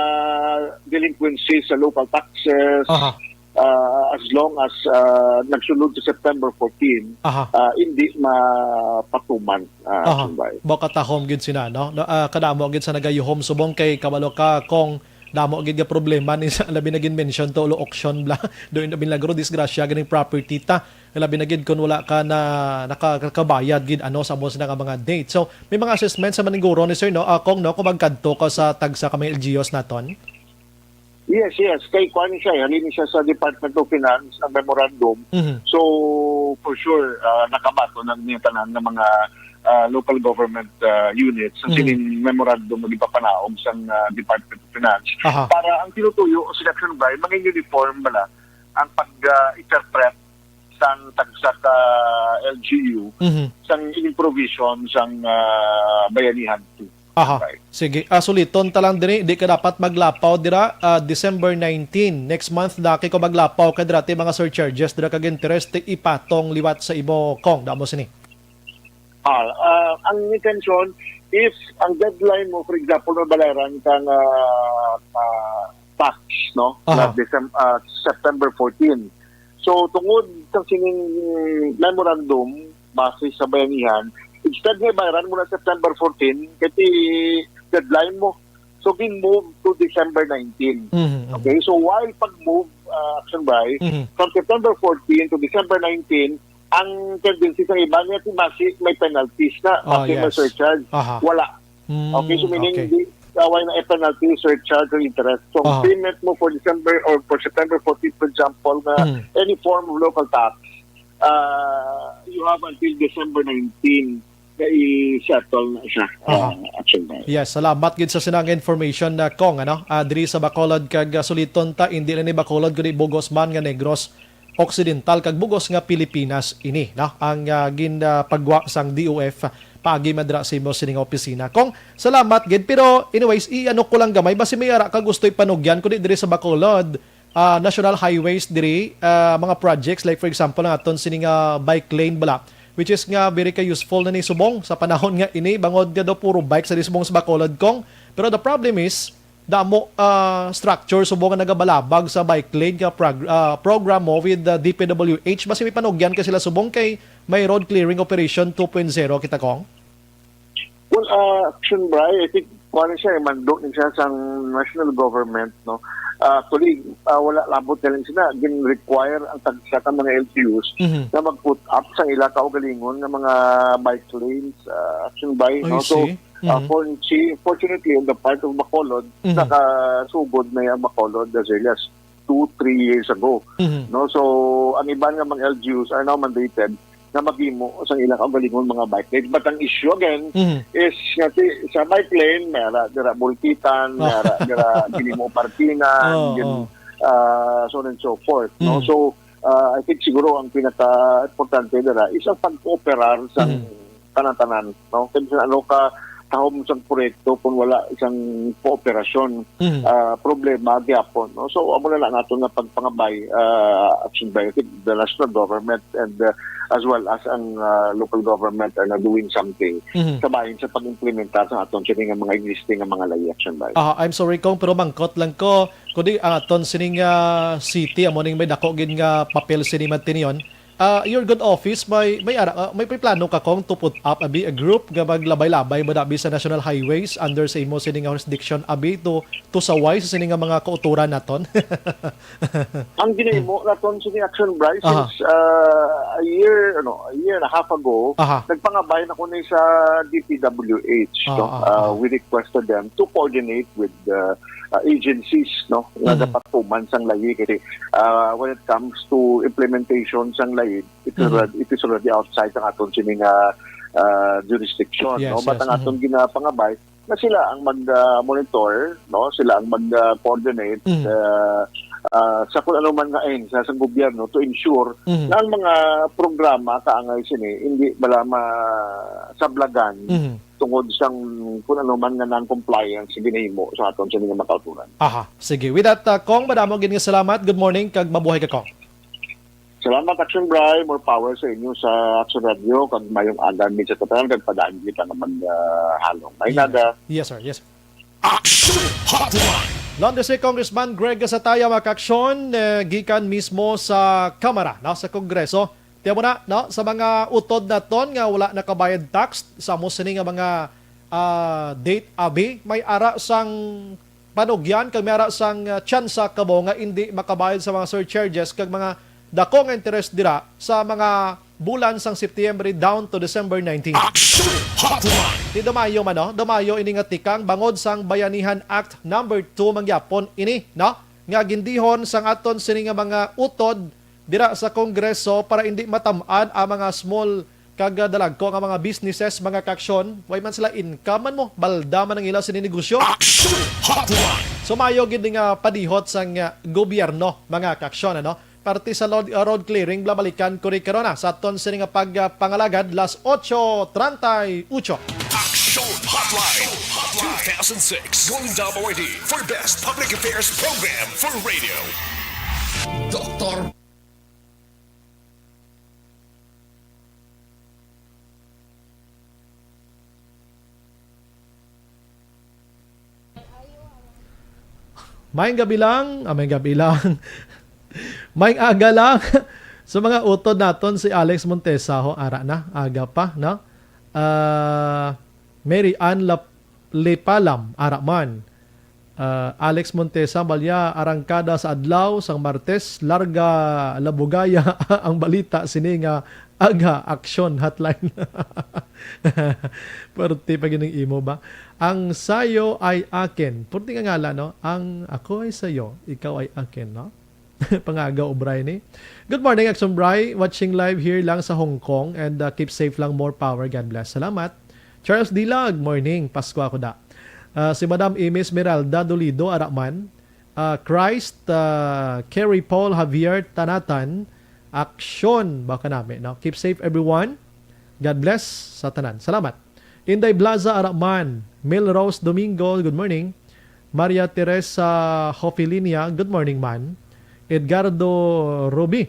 delinquencies sa local taxes, Aha. ah, as long as ah, nagsulod sa September fourteen, Aha. ah, hindi mapatuman, ah, Aha. Action Bray. Baka tahom gid sina, no? No, ah, kadamo gid sa nagayuhom subong kay kabalo ka kung damo gid nga problema ni sa labi na gin-mention to, ulo auction bla. Doon na milagro, disgrasya ganing property ta. Labi na gid kung wala ka na nakakabayad gid ano sa amo sina nga mga date. So, may mga assessment sa maninguro ni sir, no? Ah, kung, no, kung magkadto ka sa tagsa ka mga L G Us naton? Yes, yes. Kay kuan siya, eh. Halin siya sa Department of Finance, ang memorandum. Mhm. So, for sure, ah, nakabaton ang niya tanan ng mga ah, local government ah, units sa Mhm. sining memorandum nga gipapanaog sang ah, Department of Finance. Aha. Para ang tinutuyo o selection by mga uniform bala ang pag-interpret sang tagsa ka L G U Mhm. sang ining provision sang ah, Bayanihan two. Aha. Right. Sige. Ah, suliton ta lang diri, di ka dapat maglapaw dira, ah, December nineteen. Next month na kay ko maglapaw ka dira ti mga surcharges dira kag interest ti ipatong liwat sa imo kong damo sini. Ah, ah, ang intention, if ang deadline mo, for example, mabayaran ka nga ah, tax, no? Aha. Na December, ah, September fourteen. So tungod sa sining memorandum, base sa bayanihan, instead nga bayaran mo na September fourteen, kay deadline mo. So, gin-move to December nineteen. Mhm, mhm. Okay, so while pag-move, uh, Action Bray, Mhm. from September fourteen to December nineteen, ang tendency sa iba niya, si basi may penalties na, Oh, basi may yes. surcharge. Aha. Wala. Mm, Okay, so meaning, okay. di, uh, why na penalty, surcharge, or interest? So, Aha. payment mo for December or for September fourteen, for example, na Mhm. any form of local tax, uh, you have until December nineteen na i-settle na siya, Aha. uh, Action Bray. Yes, salamat gid sa sinang information na Kong, ano, ah, diri sa Bacolod kag, ah, suliton ta, hindi na ni Bacolod kundi bugos man nga Negros Occidental kag bugos nga Pilipinas ini, no? Ang, ah, gin, ah, pagwa sang D O F paagi madra sa imo sining opisina. Kong, salamat gid, pero anyways, i-ano ko lang gamay, basi may ara ka gusto ipanugyan kundi diri sa Bacolod, ah, national highways diri, ah, mga projects, like for example, ang aton sini nga bike lane bala, which is nga very ka useful na ni subong sa panahon nga ini, bangod nga daw puro bike sa di subong sa Bacolod, Kong. Pero the problem is, damo, ah, structure subong nga nagabalabag sa bike lane nga prog- ah, program mo with the D P W H. Basi may panugyan ka sila subong kay may road clearing operation two point zero kita, Kong. Well, uh, Action Bray, I think, kuha na siya, eh, mando ni siya sa national government, no? Ah, actually, ah, wala labot na lang sila. Gin-require ang tagsa ka mga L G Us Mhm. na mag-put up sa ila kaugalingon nga mga bike lanes, ah, action by, Ay, no? So, see. Ah, Mhm. for-, si-, fortunately, on the part of Bacolod, Mhm. nakasugod na yung Bacolod as early as two, three years ago. Mhm. No? So, ang iban nga mga L G Us are now mandated na maghimo sa ilang kaugalingon mga bike lanes. But ang issue again Mhm. is nga si, sa bike lane, may ara dira bulkitan, may ara dira ginimo parkingan, Oo, gin-, oo. ah, so on and so forth, no? Mhm. So, ah, I think siguro ang pinaka-importante dira is ang pag-cooperar sa Mhm. tanan-tanan, no? Kaya sa ano ka tahom sa proyekto kung wala isang kooperasyon, Mhm. ah, problema gyapon, no? So, amo na lang nato nga pagpangabay, ah, action by, I think, the national government and, uh, as well as ang, uh, local government are na doing something Mhm. sa bahin sa pag-implementar sa aton sini nga mga existing nga mga layi, action by. Ah, I'm sorry, Kong, pero mangkot lang ko. Kundi ang aton sining, ah, city, amo ning may dako gid nga papel sini, Mantinyon. Ah, your good office, may, may ara, ah, may, may plano ka, Kong, to put up abi a group nga maglabay-labay mo dabi sa national highways under sa imo sining nga jurisdiction abi to, to saway sa sini nga mga kauturan naton? Ang ginahimo naton sa Action Bryce Aha. is, uh, a year, ano, a year and a half ago, Aha. nagpangabay na ko ni sa D P W H, Ah, no? ah, Uh, ah. we requested them to coordinate with the, uh, agencies, no, nga Mhm. dapat tuman sang layi kasi, uh, when it comes to implementation sang layi, it is Mhm. already, it is already outside ang aton sini nga, uh, jurisdiction, Yes, no? But yes. ang aton Mhm. ginapangabay na sila ang mag, ah, monitor, no? Sila ang mag, ah, coordinate, Mhm. ah, ah, sa kung ano man nga end sa, sa gobyerno to ensure Mhm. na ang mga programa kaangay sini hindi bala masablagan Mhm. tungod sang kung ano man nga non-compliance sa ginahimo sa aton sini nga mga kauturan. Aha, sige. With that, uh, Kong, madamo gid nga salamat. Good morning, kag mabuhay ka, Kong. Salamat, Action Bry. More power sa inyo sa Action Radio. Kag mayong aga mi sa tanan, kag padaan kita nga mag, ah, halong. May Yes. nada. Yes, sir. Yes, sir. Action Hotline. Londres si Congressman Greg Gatzatea, mga kaaksyon, eh, gikan mismo sa Kamara, no, sa Kongreso. Tiyan mo na, no, sa mga utod naton nga wala nakabayad tax, sa mo sini nga mga, ah, date abi, may ara sang panugyan kag may ara sang, ah, tsansa kamo nga indi makabayad sa mga surcharges kag mga dako nga interes dira sa mga bulan sang September down to December nineteen. Action Hotline. Ti dumayo man, no? Dumayo ini nga tikang bangod sang Bayanihan Act number two mangyapon ini, no? Nga gindihon sang aton sini nga mga utod dira sa Kongreso para indi matam-an ang mga small kag, ah, dalagko nga mga businesses, mga kaaksyon, way man sila income man mo, balda man ang ila sini negosyo. Action Hotline. So, mayo gid nga padihot sang, ah, gobyerno, mga kaaksyon, ano? Parte sa road, ah, road clearing, blabalikan ko rin karona sa aton sini nga pag, ah, pangalagad, las ocho treinta y ocho. Action Hotline two thousand six Golden Dome Awardee for Best Public Affairs Program for Radio. Doktor Maayong gabi lang, ah, maayong gabi lang. Maayong aga lang. Sa mga utod naton, si Alex Montesa, ho, ara na, aga pa, no? Ah, Mary Ann Lap-, Lipalam, ara man. Ah, Alex Montesa, Balya, arangkada sa adlaw sang Martes, larga labugaya ang balita sini nga aga, action hotline. Perte pa gid ang imo ba? Ang sayo ay akin. Perte nga ngalan, no? Ang ako ay sayo, ikaw ay akin, no? Pangagaw, Bray, ni. Good morning, Action Bray. Watching live here lang sa Hong Kong and, uh, keep safe lang. More power. God bless. Salamat. Charles Dilag, morning. Pasko ako da. Uh, si Madam Amy Esmeralda Dolido, ara man. Uh, Christ, uh, Kerry Paul Javier Tanatan, action. Baka nami, no? Keep safe, everyone. God bless sa tanan. Salamat. Inday Blaza, ara man. Mel Rose Domingo, good morning. Maria Teresa Hofilinia, good morning man. Edgardo Ruby,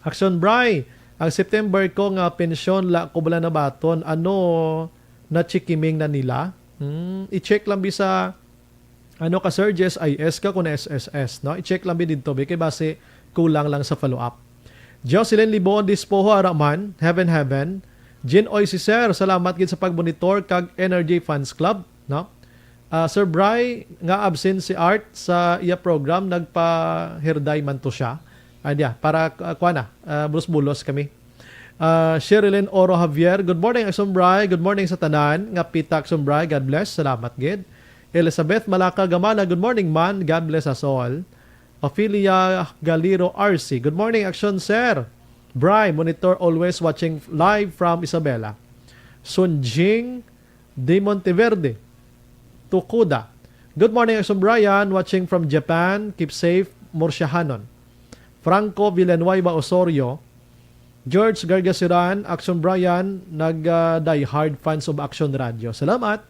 Action Bry, ang September ko nga pensyon la ko bala nabaton, ano na chikiming na nila? Hmm, i-check lang bi sa, ano ka, Sir Jess, I S ka kung S S S, no? I-check lang bi didto, bi, kay basi kulang lang sa follow-up. Jocelyn Libon Dispoho, ara man, heaven, heaven. Jean Oy, si Sir, salamat gid sa pagmonitor kag Energy Fans Club, no? Ah, Sir Bry, nga absent si Art sa iya program, nagpa-hair dye man to siya. Ah, diya, para, ah, kuha na, ah, bulos-bulos kami. Ah, Sherilyn Oro Javier, "Good morning, Action Bry. Good morning sa tanan nga pita, Action Bry. God bless." Salamat gid. Elizabeth Malaka Gamala, "Good morning, man. God bless us all." Ophelia Galiro R C, "Good morning, Action Sir Bry. Monitor, always watching live from Isabela." Sunjing de Monteverde Tokuda, "Good morning, Action Brian. Watching from Japan. Keep safe, Murciahanon." Franco Villanueva Osorio, George Gargasiran, "Action Brian, nag, ah, die hard fans of Action Radio." Salamat.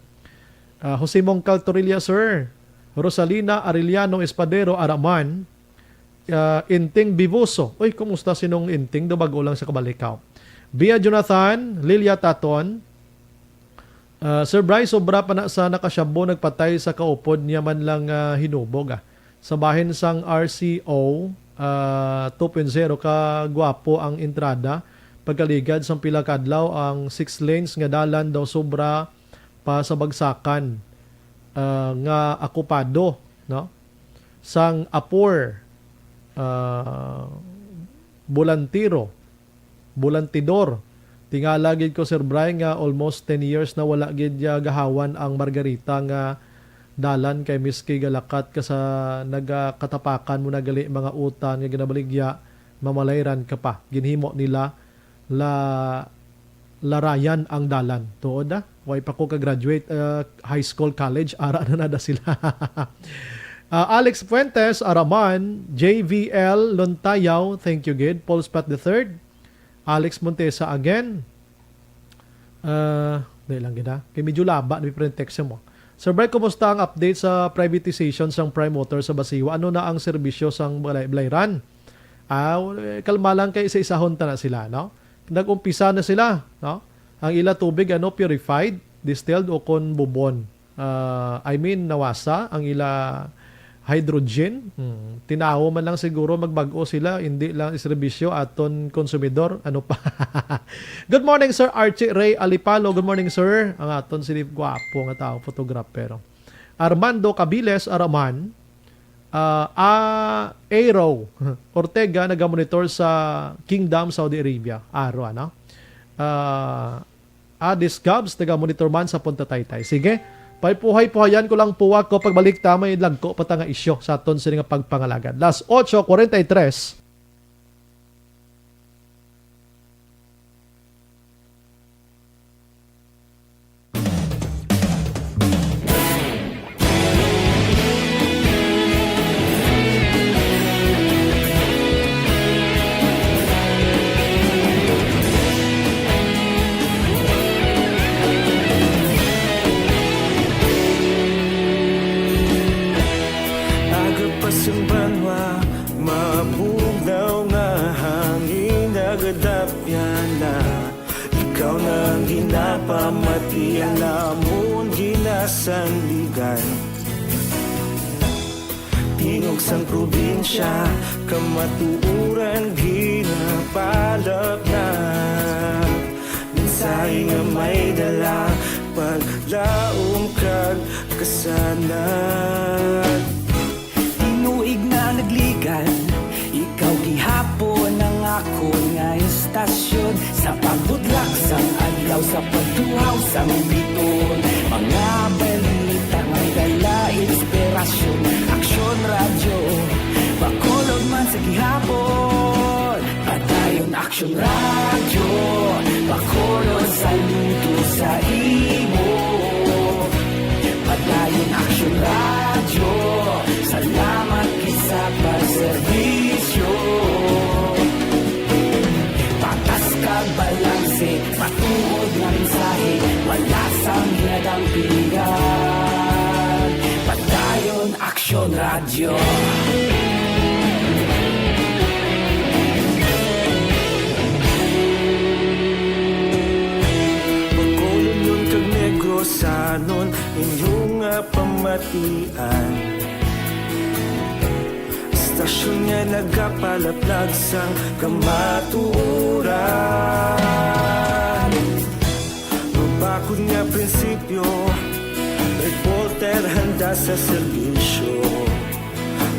Ah, Jose Mongcal Torilla, sir. Rosalina Arellano Espadero Araman, ah, Inting Bibuso. Uy, kumusta sinong Inting? Do bago lang sa kabalikaw. Bia Jonathan, Lilia Taton. Ah, Sir Bry, sobra pa na sa nakasyabo nagpatay sa kaupod niya man lang, ah, hinubog, ah. Sa bahin sang R C O, ah, two point zero ka gwapo ang entrada. Pagkaligad sang pila ka adlaw, ang six lanes nga dalan daw sobra pa sa bagsakan, ah, nga akupado, no? Sang apor, ah, bulantiro, bulantidor. Tingala gid ko, Sir Bry, nga almost ten years na wala gid, ah, gahawan ang Margarita nga dalan, kay miski galakat ka sa nagakatapakan mo na gali mga utan nga ginabaligya, mamalayran ka pa. Ginhimo nila la, larayan ang dalan. Tuod, ah. Way pa ko ka-graduate, ah, high school, college, ara na nada sila. Ah, Alex Fuentes, Araman, J V L Lontayaw, thank you gid. Paul Spat the third, Alex Montesa again. Ah, dali lang gid, ah. Kay medyo laba na may text mo. Sir Bry, kumusta ang update sa privatization sang Prime Water sa Basiwa? Ano na ang serbisyo sang Balay, Balayran? Ah, eh, kalma lang kay isa-isahon ta na sila, no? Nag-umpisa na sila, no? Ang ila tubig, ano, purified, distilled o kon bubon. Ah, I mean, nawasa ang ila hydrogen. Hmm. Tinawo man lang siguro magbag-o sila, hindi lang iserbisyo aton konsumidor. Ano pa? Good morning, Sir Archie Ray Alipalo. Good morning, sir. Ang aton sini gwapo nga tao, photographer. Armando Cabiles Araman, ah, ah, Aero Ortega nagamonitor sa Kingdom, Saudi Arabia. Aro, ano? Ah, Adis Gabs, taga-monitor man sa Punta Taytay. Sige, paypuhay-puhayan ko lang puwak ko. Pagbalik ta, may lagko pa ta nga isyu sa aton sini nga pagpangalagad. Las ocho cuarenta y tres. Aga pa sang banwa, mabugnaw nga hangin nagadapyan na. Ikaw na ang ginapamati, ang amon ginasandigan. Tingog sang probinsya, kamatuoran ginapalapnap. Mensahe nga may dala, paglaom kag kasanag. Tinuig na nagligan, ikaw gihapon ang akon nga istasyon. Sa pagbudlak sang adlaw, sa pagtuhaw sang biton, mga balita may dala inspirasyon. Aksyon Radyo, Bacolod man sa gihapon. Padayon Aksyon Radyo, Bacolod, saludo sa imo. Padayon Aksyon Radyo, salamat gid sa pagserbisyo. Patas kag balanse, matuod nga mensahe, wala sang ginadampigan. Padayon Aksyon Radyo. Bacolod kag Negrosanon, inyo nga pamatian. Istasyon nga nagapalaplag sang kamatuoran. Mabakod nga prinsipyo, reporter sa serbisyo.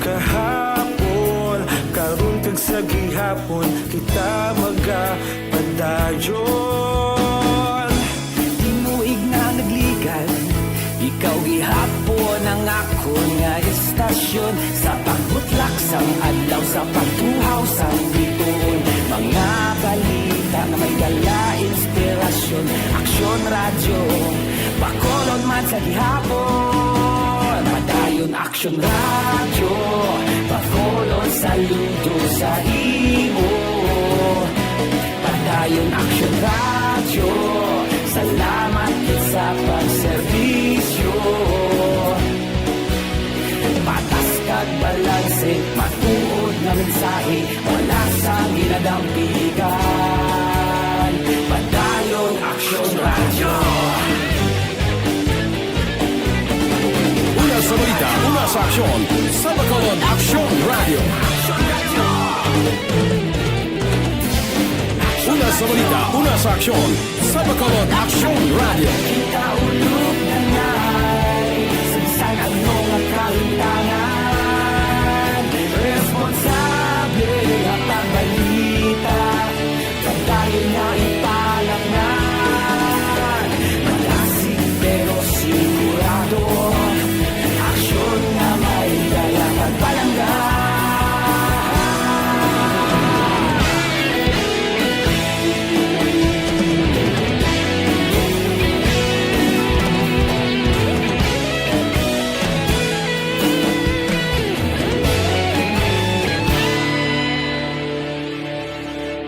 Kahapon, karon, kag sa gihapon, kita magapadayon. Tinuig na nagligan, ikaw gihapon ang akon nga istasyon. Sa pagbutlak sang adlaw, sa pagtuhaw sang bituon, mga balita nga may dala inspirasyon. Aksyon Radyo, Bacolod man sa gihapon. Padayon Aksyon Radyo, Bacolod, saludo sa imo. Padayon Aksyon Radyo, salamat gid sa pagserbisyo. Patas kag balanse, matuod nga mensahe, wala sang ginadampigan. Padayon Aksyon Radyo. Una sa balita, una sa aksyon, sa Bacolod Aksyon Radyo. Una sa balita, una sa aksyon, sa Bacolod Aksyon Radyo. Kita ulog na ngay, sa bisan ano nga kalimtangan, responsable nga pagbalita, padayon nga ipalangnan. Malasig pero sigurado, aksyon nga may dala pagpalangga.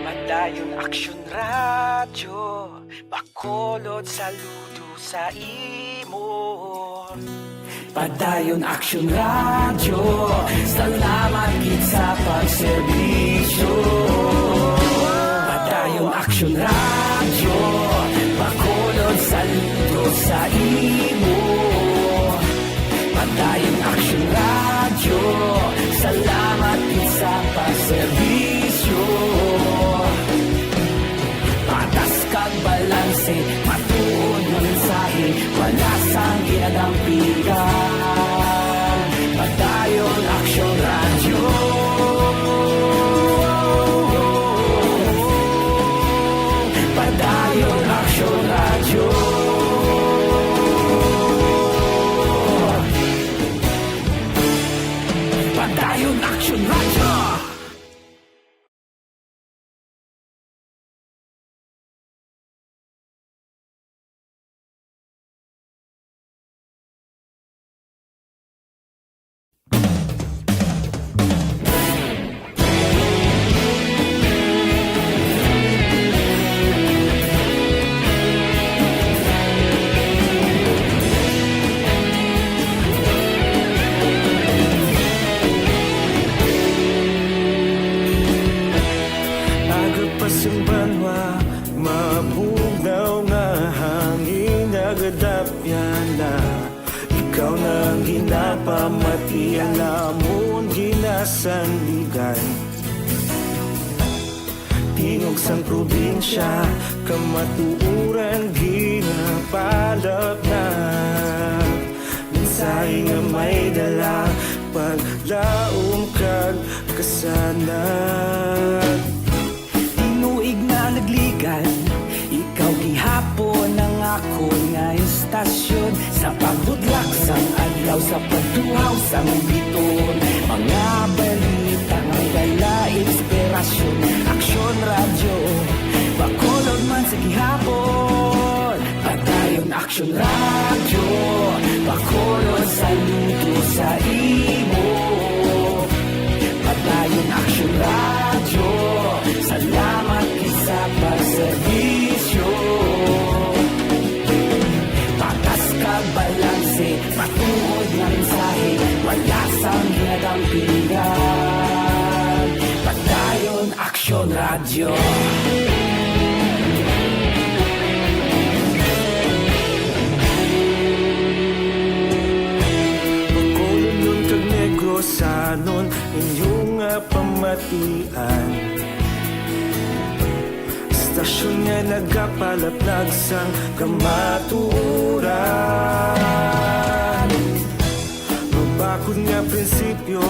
Padayon Aksyon Radyo, Bacolod, saludo sa imo. Padayon Aksyon Radyo, salamat gid sa pagserbisyo. Padayon Aksyon Radyo, Bacolod, saludo sa imo. Padayon Aksyon Radyo, salamat gid sa pagserbisyo. Patas kag balanse, matuod nga mensahe, wala sang ginadampigan. Padayon Aksyon Radyo. Padayon Aksyon Radyo. Padayon Aksyon Radyo. Aga pa sang banwa, mabugnaw nga hangin, nagadapyan na. Ikaw na ang ginapamati, ang amon ginasandigan. Tingog sang probinsya, kamatuoran ginapalapnag. Mensahe nga may dala, paglaom kag kasanag. Tinuig na nagligan, ikaw gihapon ang akon nga istasyon. Sa pagbutlak sang adlaw, sa pagtuhaw sang bituon, mga balita nga may dala inspirasyon. Aksyon Radyo, Bacolod man sa gihapon. Padayon Aksyon Radyo, Bacolod, saludo sa imo. Padayon Aksyon Radyo, salamat gid sa pagserbisyo. Patas kag balanse, matuod nga mensahe, wala sang ginadampigan. Padayon Aksyon Radyo. Bacolodnon kag Negrosanon, inyo nga pamatian. Istasyon nga nagapalaplag sang kamatuoran. Nga prinsipyo,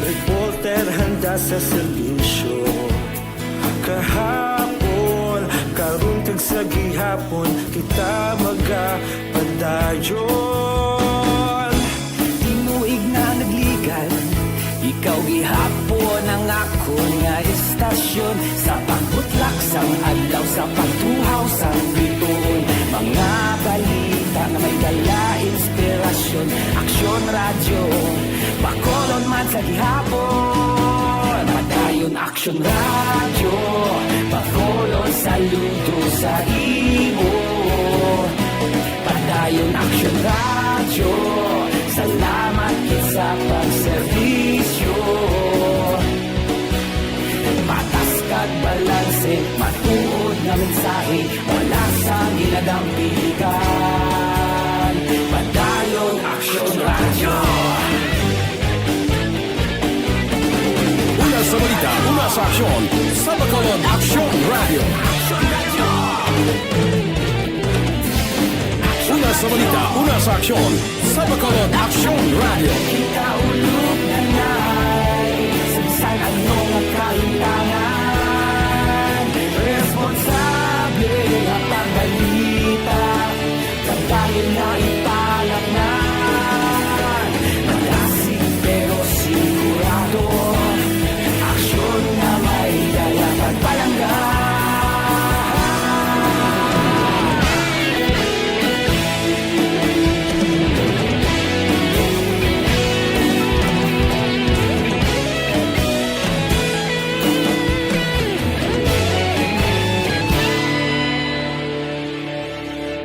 reporter handa sa serbisyo. Kahapon, karon kag sa gihapon, kita magapadayon. Tinuig na nagligad, ikaw gihapon ang akon nga istasyon. Sa pagbutlak sang adlaw, sa pagtuhaw sang bituon, mga balita nga may dala inspirasyon. Aksyon Radyo, Bacolod man sa gihapon. Padayon Aksyon Radyo, Bacolod, saludo sa imo. Padayon Aksyon Radyo, salamat gid sa pagserbisyo. Patas kag balanse, matuod nga mensahe, wala sang ginadampigan. Padayon Aksyon Radyo. Una sa balita, una sa aksyon, sa Bacolod Aksyon Radyo. Una sa balita, una sa aksyon, sa Bacolod Aksyon Radyo. Kita ulog na nai, sa bisan ano nga kaintangan, responsable nga pagbalita, padayon na ipalaknan. Malasig pero sigurado, aksyon nga may dala kag palangga.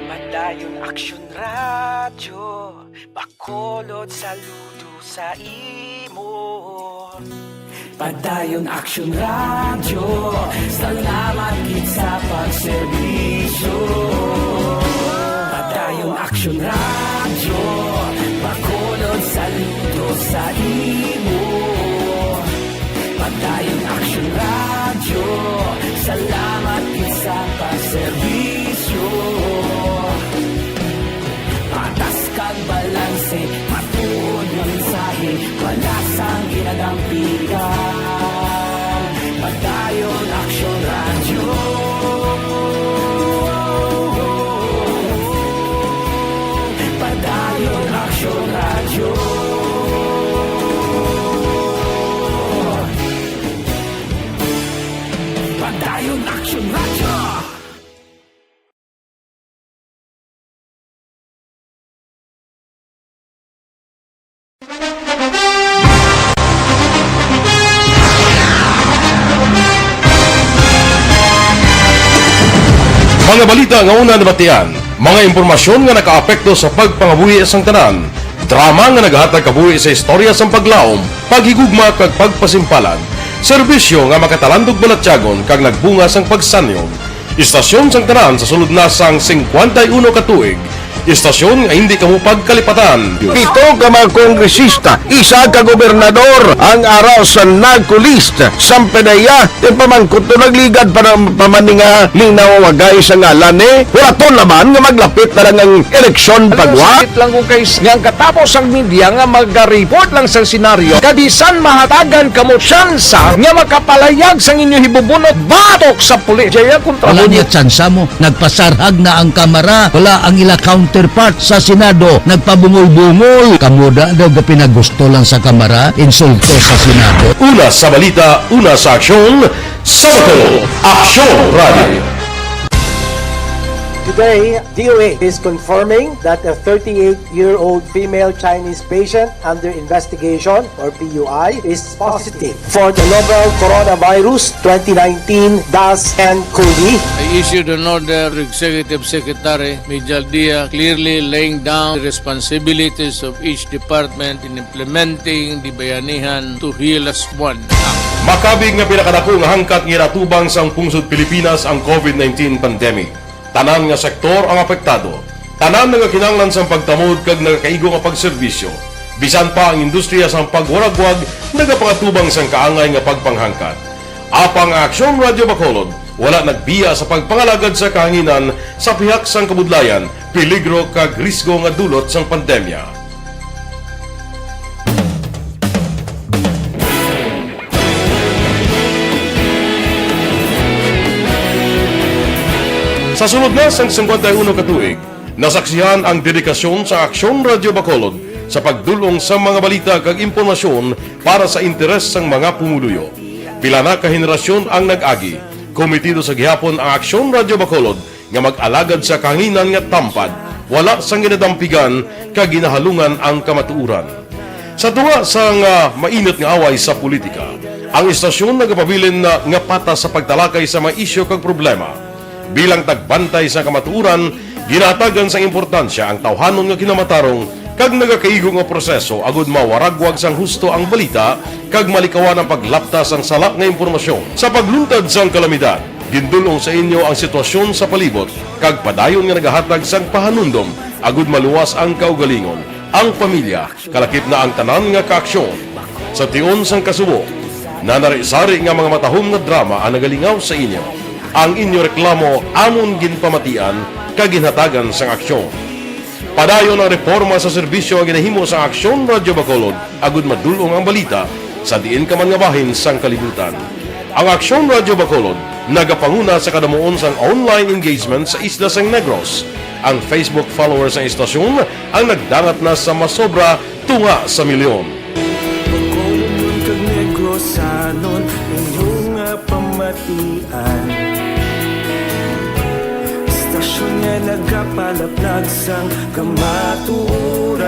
Padayon Aksyon Radyo, Bacolod, saludo sa imo. Padayon Aksyon Radyo, salamat gid sa pagserbisyo. Padayon Aksyon Radyo, Bacolod, saludo sa imo. Padayon Aksyon Radyo, salamat gid sa pagserbisyo. Patas kag balanse, matuod nga mensahe, wala sang ginadampigan. Padayon Aksyon Radyo. Padayon Aksyon Radyo. Padayon Aksyon Radyo. Mga balita nga una nabatian, mga impormasyon nga nakaapekto sa pagpangabuhi sang tanan, drama nga nagahatag kabuhi sa istorya sang paglaom, paghigugma kag pagpasimpalan, serbisyo nga makatalandog balatyagon kag nagbunga sang pagsanyog. Istasyon sang tanan sa sulod na sang singkwenta y uno ka tuig. Istasyon nga hindi kamo pagkalipatan. Pito ka mga kongresista, isa ka gobernador ang ara sa narco list sang PDEA. Ipamangkot to, nagligad pa na pa man ni nga linaw, wagay sa ngalan ni. Wala to naman nga maglapit na lang ang eleksyon pagwa. Sakit lang ko kay s-, nga ang katapos ang media nga maga-report lang sa senaryo, kabisan mahatagan kamo tsansa nga makapalayag sang inyo hibubunot batok sa pulis. Jaya kontra Wala mo niya tsansa mo. Nagpasarhag na ang Kamara. Wala ang ila counterpart sa Senado. Nagpabungol-bungol. Kamo da daw gapinagusto lang sa Kamara, insulto sa Senado. Una sa balita, una sa aksyon, sa Bacolod Aksyon Radio. Today, D O A is confirming that a thirty-eight-year-old female Chinese patient under investigation, or P U I, is positive for the novel coronavirus twenty nineteen dash N cov. I issued an order to Executive Secretary Mijal Dia, clearly laying down the responsibilities of each department in implementing the Bayanihan to Heal As One Act. Makabig nga pinakadako nga hangkat nga ginatubang sang pungsod Pilipinas ang covid nineteen pandemic. Tanan nga sektor ang apektado. Tanan nagakinahanglan sang pagtamod kag nagakaigo nga pagserbisyo. Bisan pa ang industriya sang pagwaragwag nagapangatubang sang kaangay nga pagpanghangkat. Apang ang Aksyon Radyo Bacolod wala nagbiya sa pagpangalagad sa kahanginan sa pihak sang kabudlayan, peligro kag risgo nga dulot sang pandemya. Sa sulod na sang singkwenta y uno ka tuig, nasaksihan ang dedikasyon sa Aksyon Radyo Bacolod sa pagdul-ong sa mga balita kag impormasyon para sa interes sang mga pumuluyo. Pila na ka henerasyon ang nag-agi. Komitido sa gihapon ang Aksyon Radyo Bacolod nga mag-alagad sa kahanginan nga tampad, wala sang ginadampigan kag ginahalungan ang kamatuoran. Sa tunga sang, ah, mainit nga away sa politika, ang istasyon nagapabilin na nga patas sa pagtalakay sa mga isyu kag problema. Bilang tagbantay sa kamatuoran, ginahatagan sang importansya ang tawhanon nga kinamatarong kag nagakaigo nga proseso agud mawaragwag sang husto ang balita kag malikawan ang paglapta sang sala nga impormasyon. Sa pagluntad sang kalamidad, gindul-ong sa inyo ang sitwasyon sa palibot kag padayon nga nagahatag sang pahanumdom agud maluwas ang kaugalingon, ang pamilya, kalakip na ang tanan nga kaaksyon. Sa tion sang kasubo, nanari-sari nga mga matahom nga drama ang nagalingaw sa inyo. Ang inyo reklamo amon ginpamatian kag ginhatagan sang aksyon. Padayon ang reporma sa serbisyo nga ginahimo sang Aksyon Radyo Bacolod agud madul-ong ang balita sa diin ka man nga bahin sang kalibutan. Ang Aksyon Radyo Bacolod nagapanguna sa kadamuon sang online engagement sa isla sang Negros. Ang Facebook followers sang istasyon ang nagdangat na sa masobra tunga sa milyon. Bacolodnon kag Negrosanon, inyo nga pamatian. Istasyon nga nagapalaplag sang kamatuoran.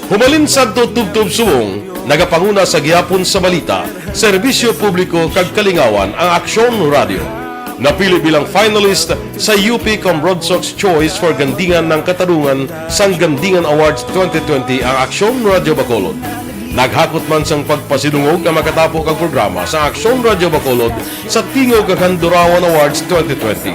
Humalin sadto tubtob subong, nagapanguna sa gihapon sa balita, serbisyo publiko kag kalingawan ang Aksyon Radio. Napili bilang finalist sa U P Comrodsocs Choice for Gandingan ng Katarungan sang Gandingan Awards twenty twenty ang Aksyon Radio Bacolod. Naghakot man sang pagpasidungog ang makatapo kag programa sa Aksyon Radio Bacolod sa Tingog kag Handurawan Awards twenty twenty.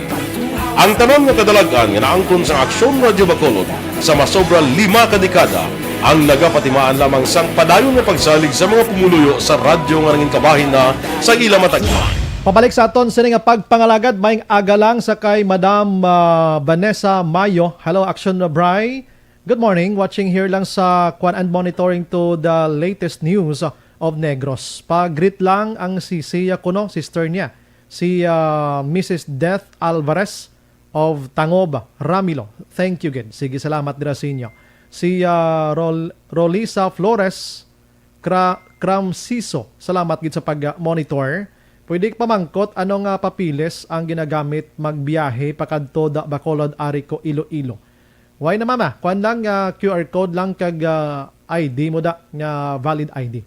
Ang tanan nga kadalag-an nga naangkon sa Aksyon Radio Bacolod sa masobra lima ka dekada ang nagapatimaan lamang sang padayon nga pagsalig sa mga pumuluyo sa radyo nga nangin kabahin na sa ila matagna. Pabalik sa aton sini nga pagpangalagad, maayong aga lang sa kay Madam, ah, Vanessa Mayo. Hello, Aksyon Bray. Good morning. Watching here lang sa kwan and monitoring to the latest news of Negros. Pa-greet lang ang si Sia kuno, sister niya. Si, ah, Missus Death Alvarez of Tangob, Ramilo. Thank you gid. Sige, salamat dira sa inyo. Si, ah, Rol-, Rolisa Flores, Kra-, Kram Siso, salamat gid sa pag-monitor. Pwede pamangkot, ano nga papeles ang ginagamit magbiyahe pakadto da Bacolod, ari ko Iloilo? Why na, mama? Kuan lang, ah, Q R code lang kag, ah, I D mo da nga valid I D.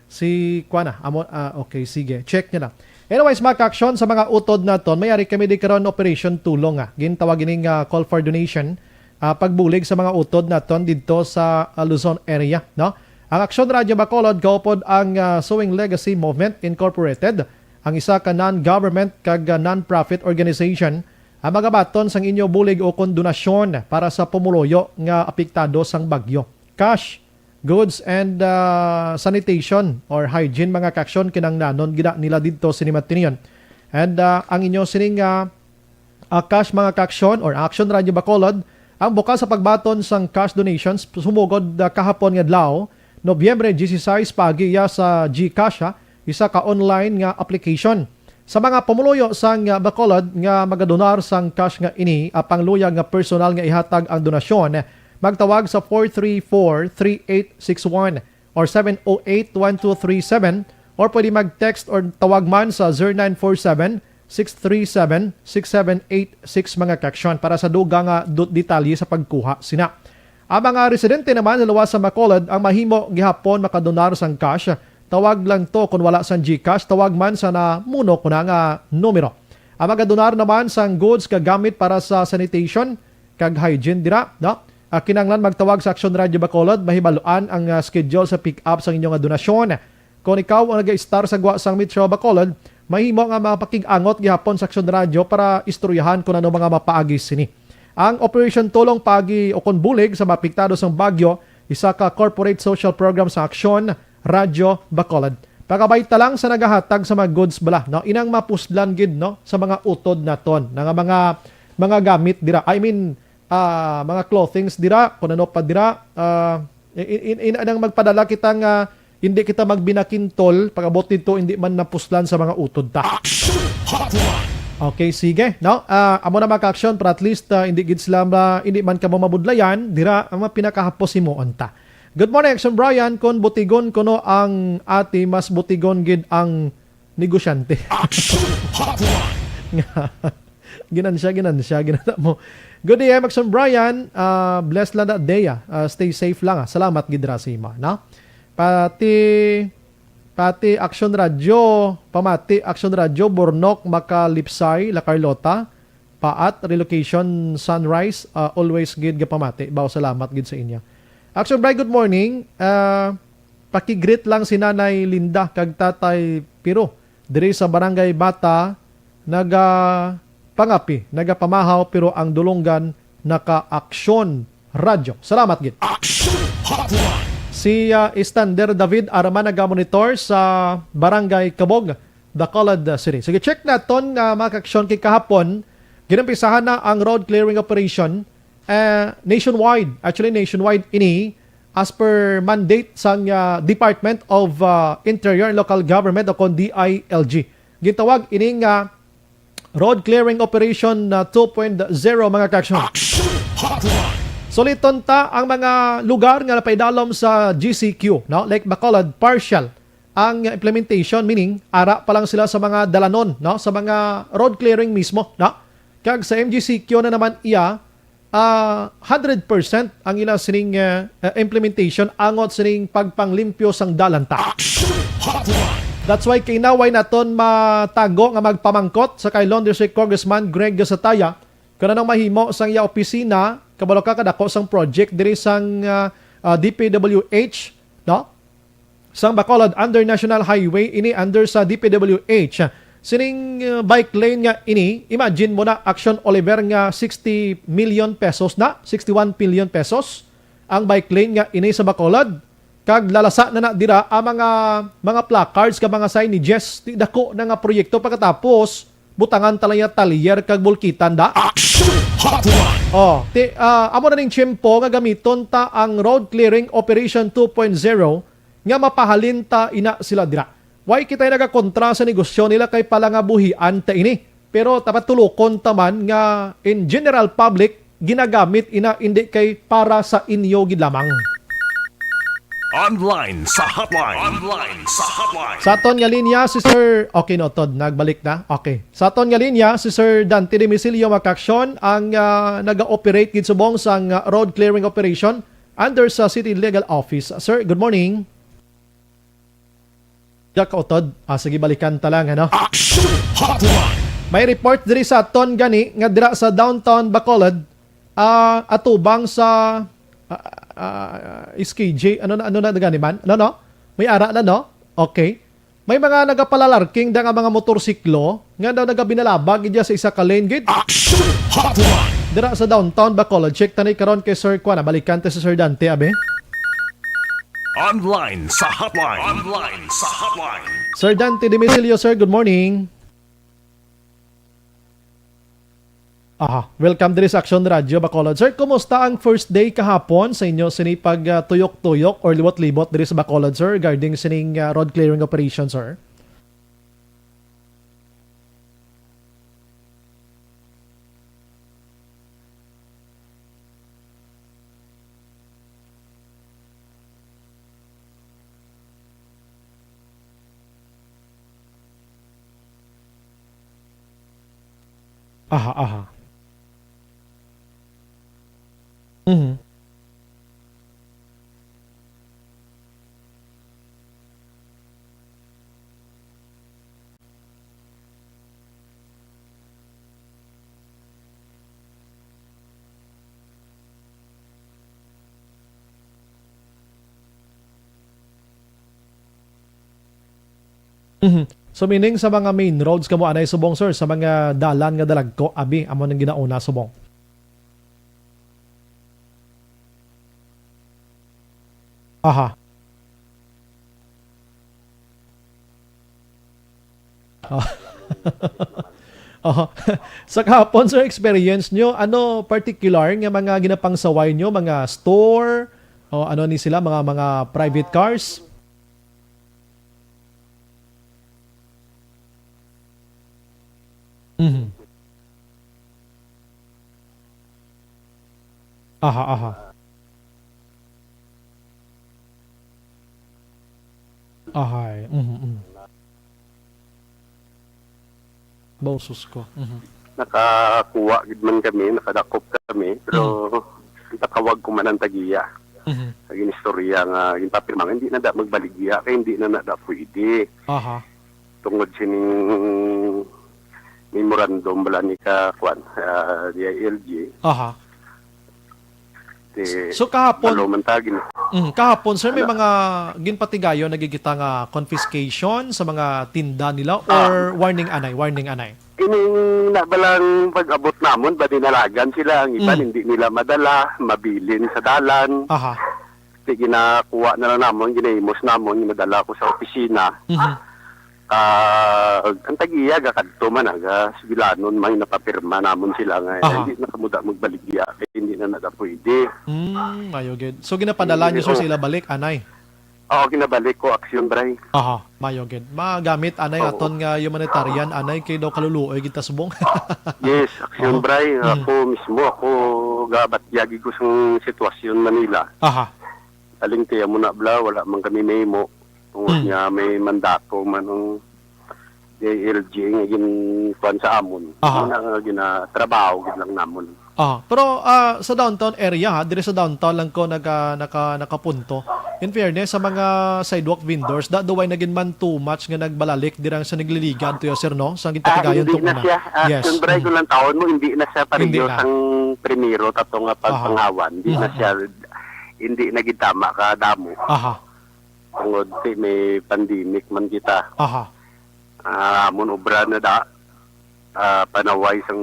Si kuan na, amo, ah, okay, sige. Check niya na. Anyways, mga kaaksyon, sa mga utod naton, may ari kami di karon Operation Tulong, ah. Gintawag ini nga call for donation, ah, pagbulig sa mga utod naton didto sa, ah, Luzon area, no? Ang Aksyon Radyo Bacolod kaupod ang, ah, Sowing Legacy Movement Incorporated, ang isa ka non-government kag, ah, non-profit organization, ang magabaton sang inyo bulig ukon donasyon para sa pumuluyo nga apektado sang bagyo. Cash, goods, and, ah, sanitation or hygiene, mga kaaksyon, kinahanglanon gid nila didto sini matinion. And, ah, ang inyo sining, ah, ah, cash, mga kaaksyon, or Aksyon Radyo Bacolod, ang bukas sa pagbaton sang cash donations sumugod, ah, kahapon nga adlaw, Nobyembre dieciséis, paagi iya sa GCash, ha, isa ka online nga application. Sa mga pumuluyo sang, ah, Bacolod nga magadonar sang cash nga ini, apang luyag nga personal nga ihatag ang donasyon, magtawag sa four three four, three eight six one or seven oh eight, one two three seven, or pwede mag-text or tawag man sa zero nine four seven, six three seven, six seven eight six, mga kaaksyon, para sa dugang nga du-, detalye sa pagkuha sina. Ang mga residente naman sa luwas sa Bacolod ang mahimo gihapon makadonar sang cash. Tawag lang to, kung wala sang GCash, tawag man sa namuno ko na nga numero. Ang magadonar naman sang goods kag gamit para sa sanitation kag hygiene dira, no? Ah, kinahanglan magtawag sa Aksyon Radyo Bacolod, mahibaloan ang, ah, schedule sa pick-up sang inyo nga donasyon. Kung ikaw ang nag-istar sa gwa sang Metro Bacolod, mahimo nga mapakig-angot gihapon sa Aksyon Radyo para istoryahan kung ano mga mapaagi sini. Ang Operation Tulong Paagi ukon Bulig sa Maapektado sang Bagyo, isa ka corporate social program sa Aksyon Radyo Bacolod. Pagabay ta lang sa nagahatag sa mga goods bala, no? Inang mapuslan gid, no, sa mga utod naton, nga mga, mga gamit dira. I mean, ah, mga clothings dira, kung ano pa dira, ah, in, in, in, anang magpadala kita nga hindi kita magbinakintol, pag-abot dito, hindi man napuslan sa mga utod ta. Action Hotline. Okay, sige, no? Ah, amo na, mga ka-aksyon, para at least, ah, hindi gid sila ma-, hindi man kamo mabudlayan, dira ang mga pinakahapos himuon ta. Good morning, Action Brian. Kung butigon kuno ang ate, mas butigon gid ang negosyante. Action Hotline! Ginansya, ginansya, ginana mo. Good day, Action Brian. Ah, bless lang that day, ah. Ah, stay safe lang, ah. Salamat gid ra sa imo, no? Pati Pati Action Radio, pamati, Action Radio, Bornok, Macalipsay, La Carlota, Paat, Relocation, Sunrise, ah, always gid gapamati. Baw, salamat gid sa inyo. Action Bright, good morning. Ah, paki-greet lang si Nanay Linda kag Tatay Piro diri sa Barangay Bata, naga pangapi, nagapamahaw, pero ang dulonggan naka-Aksyon Radyo. Salamat gid. Action Hotline! Si, ah, Estander David Arman nagamonitor sa Barangay Kabog, Bacolod, ah, City. Sige, check naton nga mga ka-aksyon kay kahapon, ginumpisahan na ang road clearing operation, eh, nationwide. Actually, nationwide ini as per mandate sang, ah, Department of, ah, Interior and Local Government o kon D I L G. Gintawag ini nga Road Clearing Operation na two point zero, mga ka-aksyon. Action Hotline! Suliton ta ang mga lugar nga napaidalom sa G C Q, no? Like Bacolod, partial ang implementation, meaning ara pa lang sila sa mga dalanon, no? Sa mga road clearing mismo, no? Kag sa M G C Q na naman iya, ah, hundred percent ang ila sining, ah, ah, implementation angot sining pagpanglimpyo sang dalan ta. Action Hotline! That's why kinaway naton matago nga magpamangkot sa kay Lone District Congressman Greg Gasataya kung anong mahimo sang iya opisina, kabalo ka kadako sang project diri sang, ah, ah, D P W H, no? Sang Bacolod under National Highway, ini under sa D P W H. Sining, uh, bike lane nga ini, imagine mo na, Action Oliver, nga sixty million pesos na, sixty-one billion pesos ang bike lane nga ini sa Bacolod. Kag lalasa na na dira ang mga, mga placards kag mga signages. Ti dako na nga proyekto, pagkatapos butangan ta lang ya talyer kag bulkitan da. Action Hotline! Oh, ti, ah, amo na ning tiyempo nga gamiton ta ang road clearing operation two point zero nga mapahalin ta ina sila dira. Why kita nagakontra sa negosyo nila kay palangabuhian ta ini? Pero tapatulokon ta man nga in general public ginagamit ina, hindi kay para sa inyo gid lamang. Online sa hotline. Online sa hotline. Sa aton nga linya si Sir, okay, notod, nagbalik na. Okay. Sa aton nga linya si Sir Dante Demisilio, mga ka-aksyon, ang, ah, naga-operate gid subong sang, ah, road clearing operation under sa City Legal Office. Sir, good morning. Jack Otod, ah, sige, balikan ta lang, ano? Action Hotline! May report diri sa aton gani nga dira sa downtown Bacolod, ah, atubang sa, ah, ah, S K J, ano na, ano na gani man? Ano, no? May ara na, no? Okay. May mga nagapalalarking da nga mga motorsiklo nga daw nagabinalabag gid sa isa ka lane gid. Action Hotline! Dira sa downtown Bacolod, check tani karon kay Sir Kwan. Balikan ta si Sir Dante, abi. Online sa hotline. Online sa hotline. Sir Dante Demisilio, sir, good morning. Aha, welcome diri sa Action Radio Bacolod. Sir, kumusta ang first day kahapon sa inyo sini pag, ah, tuyok-tuyok or libot-libot diri sa Bacolod, sir, regarding sining, ah, road clearing operation, sir? Aha, aha. Mhm. Mhm. So, meaning sa mga main roads kamo anay subong, sir, sa mga dalan nga dalagko, abi, amo nang ginauna subong. Aha. Ah. Aha. Sa kahapon, sir, experience nyo, ano particular nga mga ginapangsaway nyo, mga store, o ano ni sila, mga, mga private cars? Mhm. Aha, aha. Ahay. Mhm, mhm. Bausos ko. Mhm. Nakakuha gid man kami, nakadakop kami, pero Mm. Patawag ko man ang tagiya. Mhm. Ang inistorya nga ginpapirma nga hindi na da magbaligya kay hindi na na da pwede. Aha. Tungod sining memorandum bala ni ka, kwan, ah, D I L G. Aha. Ti So, kahapon, balo man ta gin- mm, kahapon, sir, may Ano? mga ginpatigayon na gid kita nga confiscation sa mga tinda nila Ah. or warning anay, warning anay? Ining nabalang pag-abot namon, badinalagan sila, ang iban Mm. hindi nila madala, mabilin sa dalan. Aha. Ti ginakuha na lang namon, ginahimos namon, ginadala ko sa opisina. Mhm. Ah, ang tag-iya gakadto man, aga, sugilanon man, napapirma namon sila nga, Aha. hindi na kamo da magbaligya, kay hindi na na pwede. Mm, ayo gid. So, ginapadala Hindi, niyo, sir, oh. sa ila balik, anay? Oo, ginabalik ko, Aksyon, Bray. Aha, mayo gid. Magamit anay Oo. aton nga humanitarian, anay kay daw kaluluoy gid ta subong. Yes, Aksyon, Oo. Bray. Mm. Ako mismo, ako gabatyagi ko sa sitwasyon Manila. Aha. Aling tiya mo na bla, wala man kami mahimo. Tungod Mm. nga may mandato man ang D I L G nga ginkuan sa amon. Aha. Muna nga ginatrabaho gid lang namon. Ah, pero, ah, sa downtown area, ha, diri sa downtown lang ko naga-, naka-, nakapunto. In fairness, sa mga sidewalk vendors, da, duway na gid man too much nga nagbalalik dirang sa nagliligan to, sir, no? Sa Ah, gitatigayon hindi tong na una. siya. Ah, Yes. Siyempre, Mm. kung lang taon mo, hindi na siya Hindi pareho na. sang primero tato nga Aha. pagpangawan. Hindi na Mhm. siya, hindi na gid tama ka damo. Aha. Tungod kay may pandemic man kita. Aha. Ah, amon obra na da, ah, panaway sang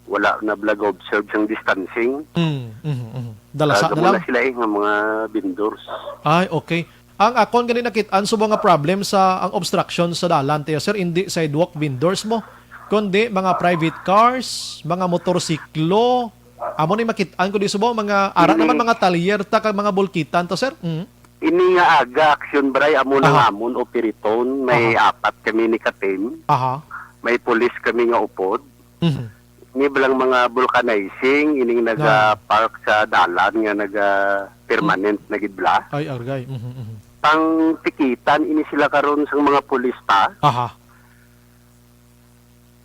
wala na bala ga-observe sang distancing. Mm, mhm, mhm. Dalasa Ah, na gamo lang. na sila eh, nga mga vendors. Ay, okay. Ang akon gani nakit-an subong nga problem sa ang obstruction sa dalan, tiyo, sir, hindi sidewalk vendors mo, kundi mga private cars, mga motorsiklo. Amo ni makit-an ko di subong, mga ara Ini naman mga talyer ta kag mga bulkitan to, sir. Mm. Ini nga aga, Aksyon Bray, amo na Aha. nga amon operaton. May Aha. apat kami ni ka-team. Aha. May pulis kami nga upod. Mhm. Ni balang mga vulcanizing, ining Ah. naga-park sa dalan nga naga-permanent na gid bala. Ay, argay. Mhm, mhm. Pang tikitan ini sila karon sang mga pulis ta. Aha.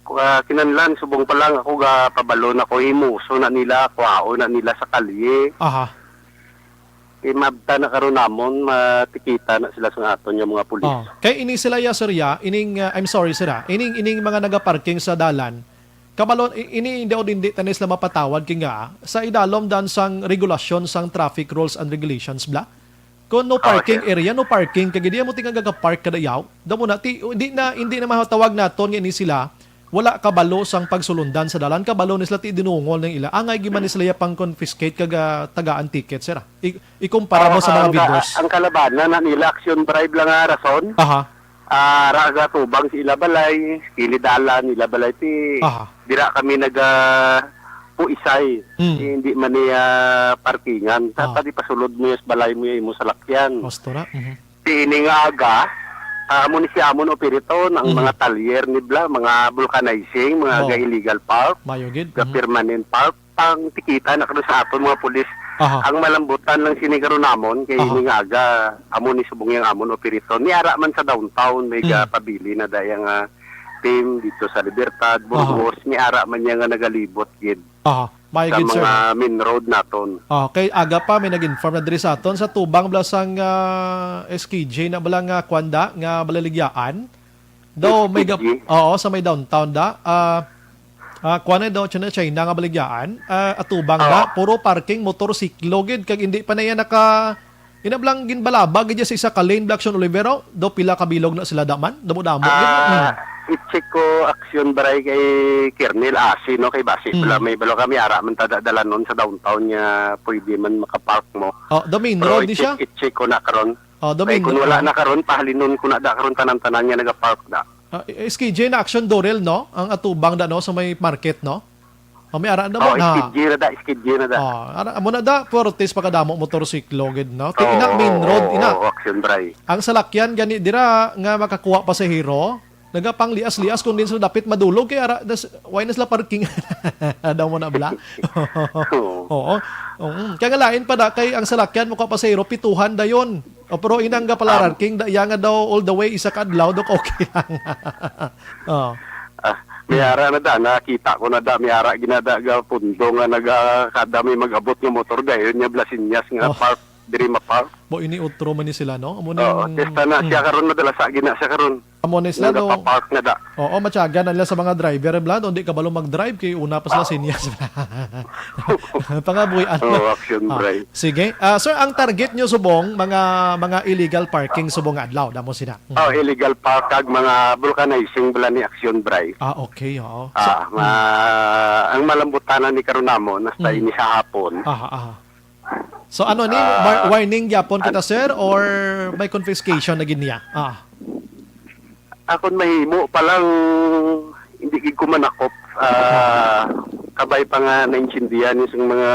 Ah, kinahanglan, subong pa lang ako ga pabalo na ko, himuso na nila, kuhaon na nila sa kalye. Aha. Imabta na karon namon, matikita na sila sa aton nga mga pulis. Oh. Kay ini sila ya, sir, ya, ining, ah, I'm sorry, sir, ah. Ining, ining mga nagaparking sa dalan, kabalo, i-, ini hindi o hindi tanis sila mapatawad kay nga, sa idalom dan sang regulasyon sang traffic rules and regulations, bla? Kung no Ah, parking sir. area, no parking, kay di mo tinga gaga-park kada yaw. Damo na, ti, di na, hindi na mahatawag naton nga ini sila, wala kabalo sang pagsulundan sa dalan, kabalo ni sila ti dinungol ning ila. Angay giman ni sila ya pang confiscate kag, ah, tagaan ticket, sir, ah. I-, ikumpara mo sa mga ang ka-, vendors. ang kalabanan na nila, action bribe lang nga rason. Aha. Ah, ra gatubang sa ila balay, kilid dalan, ila balay, ti Aha. dira kami naga puisay. Mm. Ti hindi man niya parkingan. Tata Ah. di pasulod mo yung balay mo yung imo salakyan. Gusto na. Mhm. Ti ini nga aga, ah, amo ni si amon operaton, ang Mhm. mga talyer ni bla, mga vulcanizing, mga Oh. ga illegal park, Mayo gid. ga Mhm. permanent park, pang tikita na karon sa aton mga pulis. Aha. Ang malambutan lang sini karon namon kay Aha. ini nga aga, amo ni subong yang amon operaton. Ni ara man sa downtown, may Mhm. ga pabili na daya nga team dito sa Libertad, Aha. Burgos, ni ara man niya nga nagalibot gid Aha. May sa gid, sir. mga main road naton. Ah, kay aga pa may nag-inform na diri sa aton sa tubang bla sang, ah, S K J na bala nga kwan da, nga balaligyaan. Daw may gap-, S K J? Oo, sa may downtown da. Ah, ah, kwan na daw, China, China nga baligyaan. Ah, atubang da, Oo. puro parking, motorsiklo gid, kag hindi pa na yan naka, Inablang ginbalabag gid sa isa ka lane, Blackson Olivero, daw pila ka bilog na sila daman, damo-damo gid. Ah, Hmm. i-check ko, action baray kay Kernel Asi, no, kay basi Hmm. pala may balo kami, ara man ta dalanon sa downtown nga pwede man makapark mo. Oh, the main Pero road ni i-check, siya? i-check ko na karon. Oh, the Kay main kung wala road. na karon, pahalinon ko na da karon tanan-tanan nga nagapark na. Ah, S K J na action Dorel, no? Ang atubang da, no, sa may market, no? Oh, may ara na Oh, mo na. S K J na da, S K J na da. Oh, ara, amo na da, Fortes pagkadamo motorsiklo gid, no? Ti Oo, ina, main oo, road, oo, ina. oo, action, Bray. Ang salakyan gani dira nga makakuha pasahero, Nagapanglias-lias kung din sila dapit madulog kay ara nas-, why na sila parking? Daw mo na bala? Oo. Oo. Mm. Kaya nga lain pa da kay ang salakyan mo ka pasahero pituhan dayon. O pero inang ga pala Am- parking da iya nga daw all the way isa ka adlaw dok okay lang. Oh. Ah, may ara na da, nakita ko na da, may ara ginada ga pundo nga naga kada may mag-abot nga motor dayon niya blasinyas nga Oh. Park, diri ma-park. Mo ini utro man ni sila no. Amo Oo, ning testa na siya karon, madala sa gina siya karon. Amo ni sila no. Nagapapark na da. Oo, matyaga na nila sa mga driver bla, hindi kabalo mag-drive kay una pa sila sinyas. Pangabuhian. Oo, action Ah, Bray. Sige. Ah, sir, ang target nyo subong mga mga illegal parking subong nga adlaw, damo sina. Mm. Oh, illegal park kag mga vulcanizing bala ni action Bray. Ah, okay, oo. So, Ah, ma ang malambutanan ni karon namo nasta Mm. ini sa hapon. aha, aha. So ano ni Ah, war- warning gyapon kita sir or may confiscation na gid niya? Ah. Akon mahimo pa lang hindi gid ko manakop ah, kabay pa nga naintindihan ni sang mga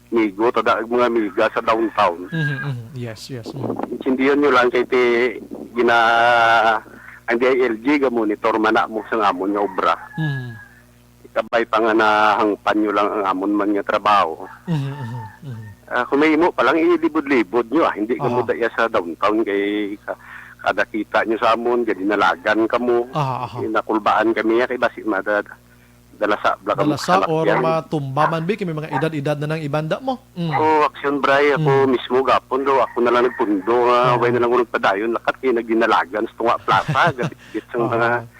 migo tada mga amiga sa downtown. Mhm, mhm. Yes, yes. Mhm. Intindihan nyo lang kay ti gina ang D I L G ga monitor man na mo sa amon nga obra. Mhm. Kabay pa nga nahangpan nyo lang ang amon man nga trabaho. Mhm, mhm, mhm. Ah, kung may imo pa lang ilibod-libod nyo ah, hindi ka Aha. mo daya sa downtown kay ka- kada kita nyo sa amon, gadi nalagan ka mo, Aha, aha. nakulbaan kami ya kay basi mada dala sa bla ka mo Dalasa or salakyan. Matumba man bi kay may mga edad-edad na nang ibanda mo. Mm. Ako, action Bray, ako Mm. mismo gapon do, ako na lang nagpundo nga Oo. way na lang ko nagpadayon lakat kay nagdinalagan sa tunga plaza, gabit sa mga Aha.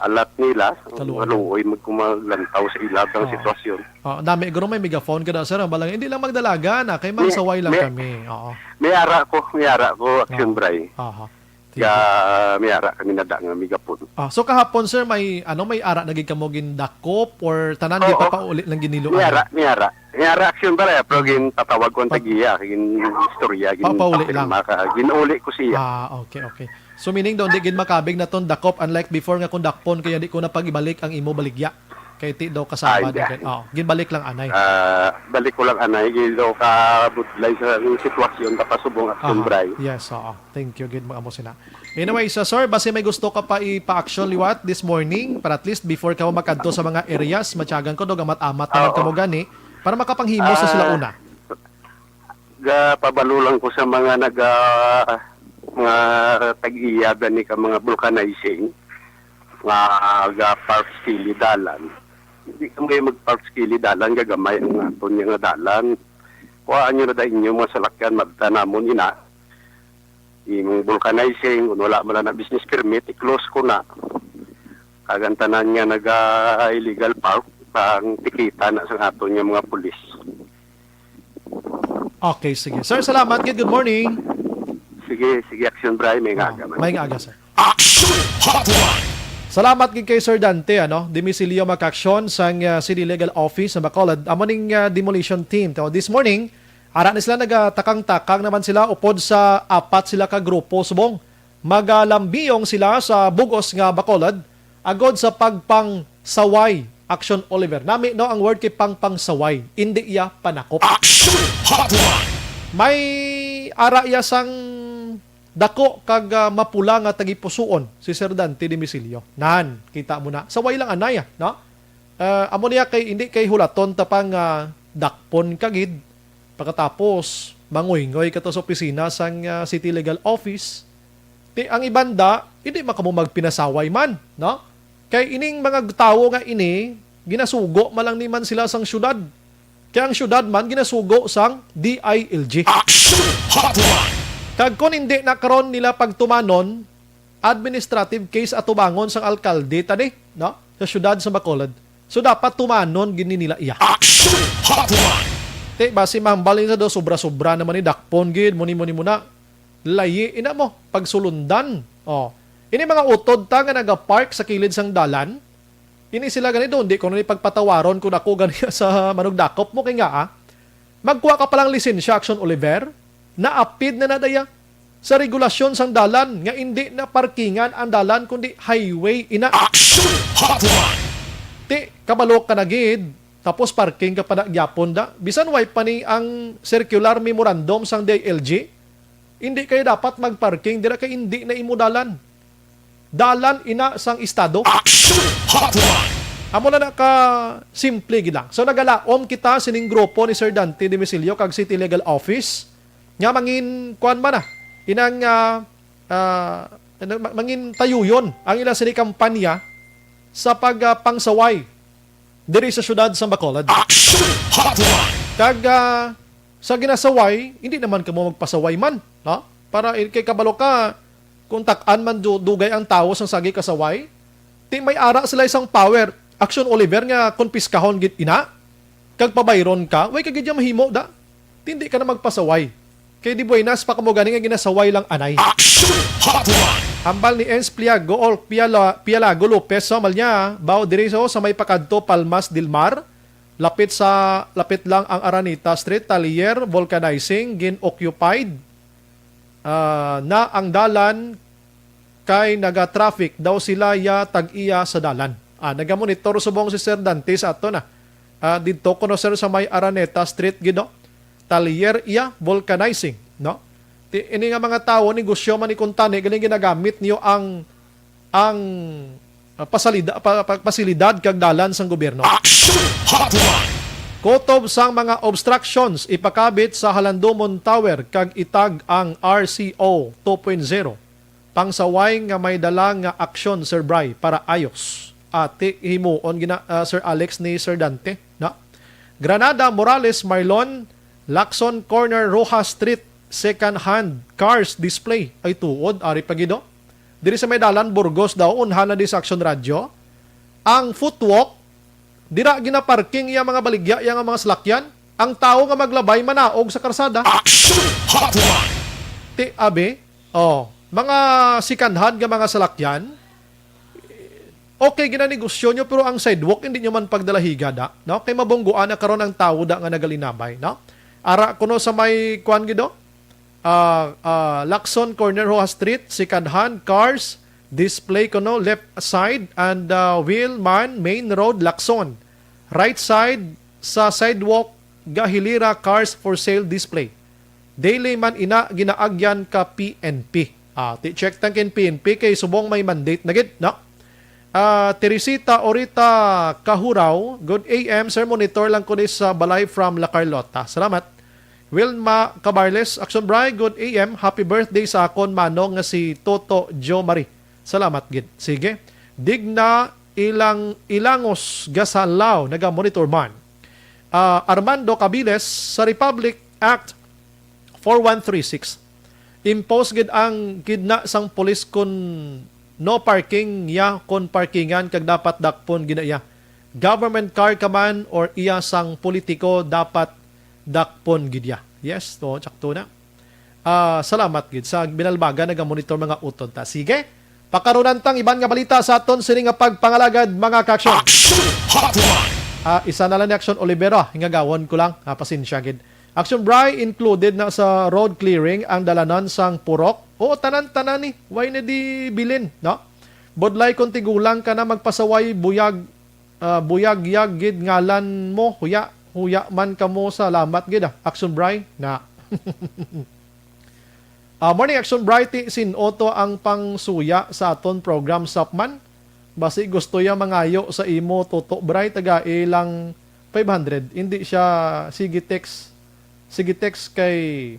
alat nila, Kaluoy. maluoy magkumaglantaw sa ilab ang Oo. sitwasyon. Oh, nami guro may megaphone ka daw sir, ang balang hindi lang magdalagan ah, kay May- magsaway lang may- kami. Oo. May ara ko, may ara ko, action Oo. Bray. Aha. Ga may ara kami na da nga megapon. Ah, so kahapon sir may ano may ara na gid kamo gindakop or tanan di Oo. pa pauli lang ginilo May ara, may ara. May ara action Bray, pero gin patawag ko ang Pat- tagiya, gin istorya, gin Papauli lang. papirma ka, ginauli ko siya. Ah, okay, okay. So meaning daw di gid makabig na ton dakop unlike before nga kung dakpon kaya di ko na pag-ibalik ang imo baligya. Kay ti daw kasama Ay, daw kay oh, ginbalik lang anay. Ah, balik ko lang anay, gilo ka budlay sa sitwasyon tapasubong action Aha. Bray. Yes, oo. Thank you gid mga amo sina. Anyway, so sir, basi may gusto ka pa ipa-action liwat this morning para at least before ka makadto sa mga areas, matyagan ko dog amat-amat naman Oo. kamo gani para makapanghimo sa sila Ah, una. Ga pabalo lang ko sa mga naga mga tag-iya gani ka mga vulcanizing nga ga park sa kilid dalan. Hindi kami mag-park sa kilid dalan, gagamay ang aton nga dalan. Kuhaan nyo na da inyo mga salakyan, madta namon ina. Imong vulcanizing, kung wala man na business permit, i-close ko na. Kag ang tanan nga naga illegal park, pang tikita na sa aton nga mga pulis. Okay, sige. Sir, salamat gid. Good morning. Sige, sige, action Bray, may Ah, nga man. may nga aga, sir. Action Hotline. Salamat gid kay Sir Dante ano, Dimisilio Makaksyon sang uh, City Legal Office sa Bacolod. Amo ning uh, demolition team. So, this morning, ara ni sila nagatakang-takang naman sila upod sa apat sila ka grupo subong. Magalambiyong sila sa bugos nga Bacolod agod sa pagpangsaway. Action Oliver. Nami no ang word kay pangpangsaway. Indi iya panakop. Action Hotline. May ara iya sang dako kag ah, mapula nga tagipusuon si Sir Dante Dimisilio. Nan, kita mo na. Saway lang anay, ah, no? Ah, amo niya kay hindi kay hulaton ta pa nga dakpon ka gid. Pagkatapos, manguyngay ka to sa opisina sang ah, City Legal Office. Ti ang ibanda, hindi man kamo magpinasaway man, no? Kay ining mga tawo nga ini, ginasugo man lang ni man sila sang syudad. Kay ang syudad man ginasugo sang D I L G. Action Hotline. Kag kon hindi na karon nila pagtumanon, administrative case atubangon sang alkalde tani, no? Sa syudad sa Bacolod. So dapat tumanon gid ni nila iya. Action Hotline. Te, basi mahambal nila do sobra-sobra naman ni dakpon gid, muni-muni muna. Layi ina mo pagsulundan. Oh. Ini mga utod ta nga nagapark sa kilid sang dalan. Ini sila gani do, hindi ko na ni pagpatawaron kung ako gani sa manugdakop mo kay nga ah. Magkuha ka palang lisensya, Action Oliver, naapid na nadaya sa regulasyon sang dalan nga indi na parkingan ang dalan kundi highway ina. Action Hotline. Ti, kabalo ka na gid, tapos parking ka pa na gyapon da. Bisan way pa ni ang circular memorandum sang D I L G, hindi kayo dapat magparking dira kay hindi na imo dalan. dalan ina sang estado. Action Hotline! Amo na na ka simple gid lang. So nagalaom kita sining grupo ni Sir Dante Demisilio kag City Legal Office nga mangin kuan man na inang ah, ah, ano, ma- mangin tayuyon ang ila sini kampanya sa pag ah, pangsaway diri sa syudad sa Bacolod. Action Hotline! Kag ah, sa ginasaway, hindi naman kamo magpasaway man, no? Para i- kay kabalo ka, kung tak-an man du- dugay ang tawo sang sagi kasaway, ti may ara sila isang power, Action Oliver, nga konpiskahon gid ina, kag pabayron ka, way ka gid mahimo da. Ti hindi ka na magpasaway. Kay di buenas pa kamo gani nga ginasaway lang anay. Action Hotline! Hambal ni Ens Pliago or Piala, Pialago Lopez sa Malya, bao diri so sa may pakadto Palmas del Mar, lapit sa lapit lang ang Araneta Street, Talier, vulcanizing, gin-occupied ah, na ang dalan kay naga-traffic daw sila ya tag-iya sa dalan. Ah, nagamonitor subong si Sir Dante sa ato na. Ah, didto kuno, sir, sa may Araneta Street gid, no? Talier iya vulcanizing, no? Ti ini nga mga tawo, negosyo man ni kuntani, galing ginagamit niyo ang ang ah, pasalida, pa, pa, pasilidad kag dalan sang gobyerno. Action Hotline! Kutob sang mga obstructions ipakabit sa Halandomon Tower kag itag ang R C O two point zero. Pangsaway nga may dala nga aksyon, Sir Bry, para ayos. Ati himuon gina, ah, Sir Alex ni Sir Dante, no? Granada, Morales, Marlon, Lacson Corner, Rojas Street, second hand cars display. Ay tuod, ari pa gid, oh. Diri sa may dalan Burgos daw, unhan na di sa Action Radio. Ang footwalk, dira ginaparking iya mga baligya, iya nga mga salakyan. Ang tawo nga maglabay manaog sa karsada. Action Hotline! Ti abi, oh, mga second hand nga mga salakyan, okay, ginanegosyo nyo, pero ang sidewalk, hindi nyo man pagdalahiga da, no? Kay mabungguan na karon ang tawo da nga nagalinabay, no? Ara kuno sa may, kuan gid, oh. Ah, ah, Lacson, corner Rojas Street, second hand cars, display kuno, left side, and, ah, Wheelman, main road, Lacson. Right side, sa sidewalk, gahilira, cars for sale display. Daily man ina ginaagyan ka P N P. Ah, ti check tang kin P N P kay subong may mandate na gid, no? Ah, Teresita Orita Kahuraw, good A M, sir, monitor lang ko ni sa balay from La Carlota. Salamat. Wilma Cabarles, Action Bry, good A M, happy birthday sa akon manong nga si Toto Jo Marie. Salamat gid. Sige. Digna Ilang Ilangos Gasalaw, naga-monitor man. Ah, Armando Cabiles, sa Republic Act four one three six. Impose gid ang gidna sang pulis kun no parking ya, kun parkingan kag dapat dakpon gid na iya. Government car ka man or iya sang politiko, dapat dakpon gid ya. Yes, to, tsakto na. Ah, salamat gid sa binalbagan, naga-monitor mga utod ta. Sige, pakarunan tang iban nga balita sa aton sini nga pagpangalagad, mga kaaksyon. Action Hotline! Ah, isa na lang ni Action Olivera, hingagawon ko lang. Ah, pasensya gid. Action Bry, included na sa road clearing ang dalanan sang Purok. Oo, tanan-tanan ni. Why na di bilin, no? Budlay kung tigulang ka na magpasaway, buyag, ah, buyag-yag gid ngalan mo. Huya, huya man kamo, salamat gid, ah. Action Bry, na. Ah, morning, Action Bry, ti sin-o to ang pangsuya sa aton program, Sapman? Basi gusto ya mangayo sa imo, Toto Bry, taga ilang five hundred. Hindi siya, sige text, sige text kay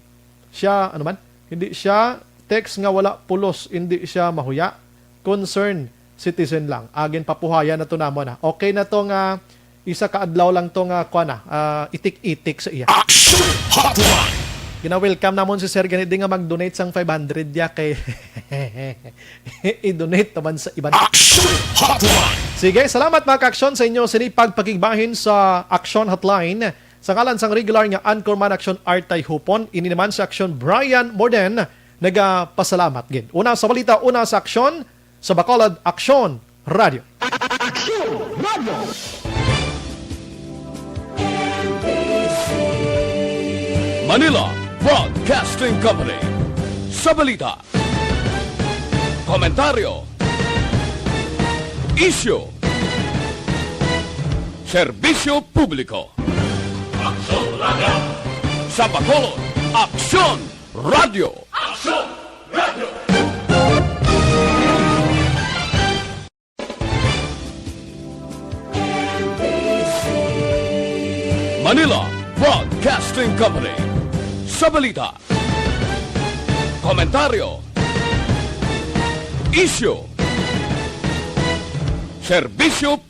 siya, ano man? Hindi siya text nga wala pulos, hindi siya mahuya. Concern citizen lang. Agin papuhayan na to namo na. Okay na to nga isa ka adlaw lang to nga, kuwan na, ah, itik-itik sa iya. Action Hotline! Gina-welcome namon si Sir gani di nga mag-donate sang five hundred ya kay i-donate naman sa iban. Action Hotline! Sige, salamat mga kaaksyon sa inyo sini pagpakigbahin sa Action Hotline. Sa ngalan sang regular nga anchorman Action Artay Hupon, ini naman si Action Brian Morden, nagapasalamat gid. Una sa balita, una sa aksyon, sa Bacolod Aksyon Radio. Aksyon Radio! Manila Broadcasting Company. Sa balita, komentaryo, isyu, serbisyo publiko. Aksyon Radio! Sa Bacolod, Aksyon Radio! Aksyon Radio! Manila Broadcasting Company. Sa balita, komentaryo, isyu, serbisyo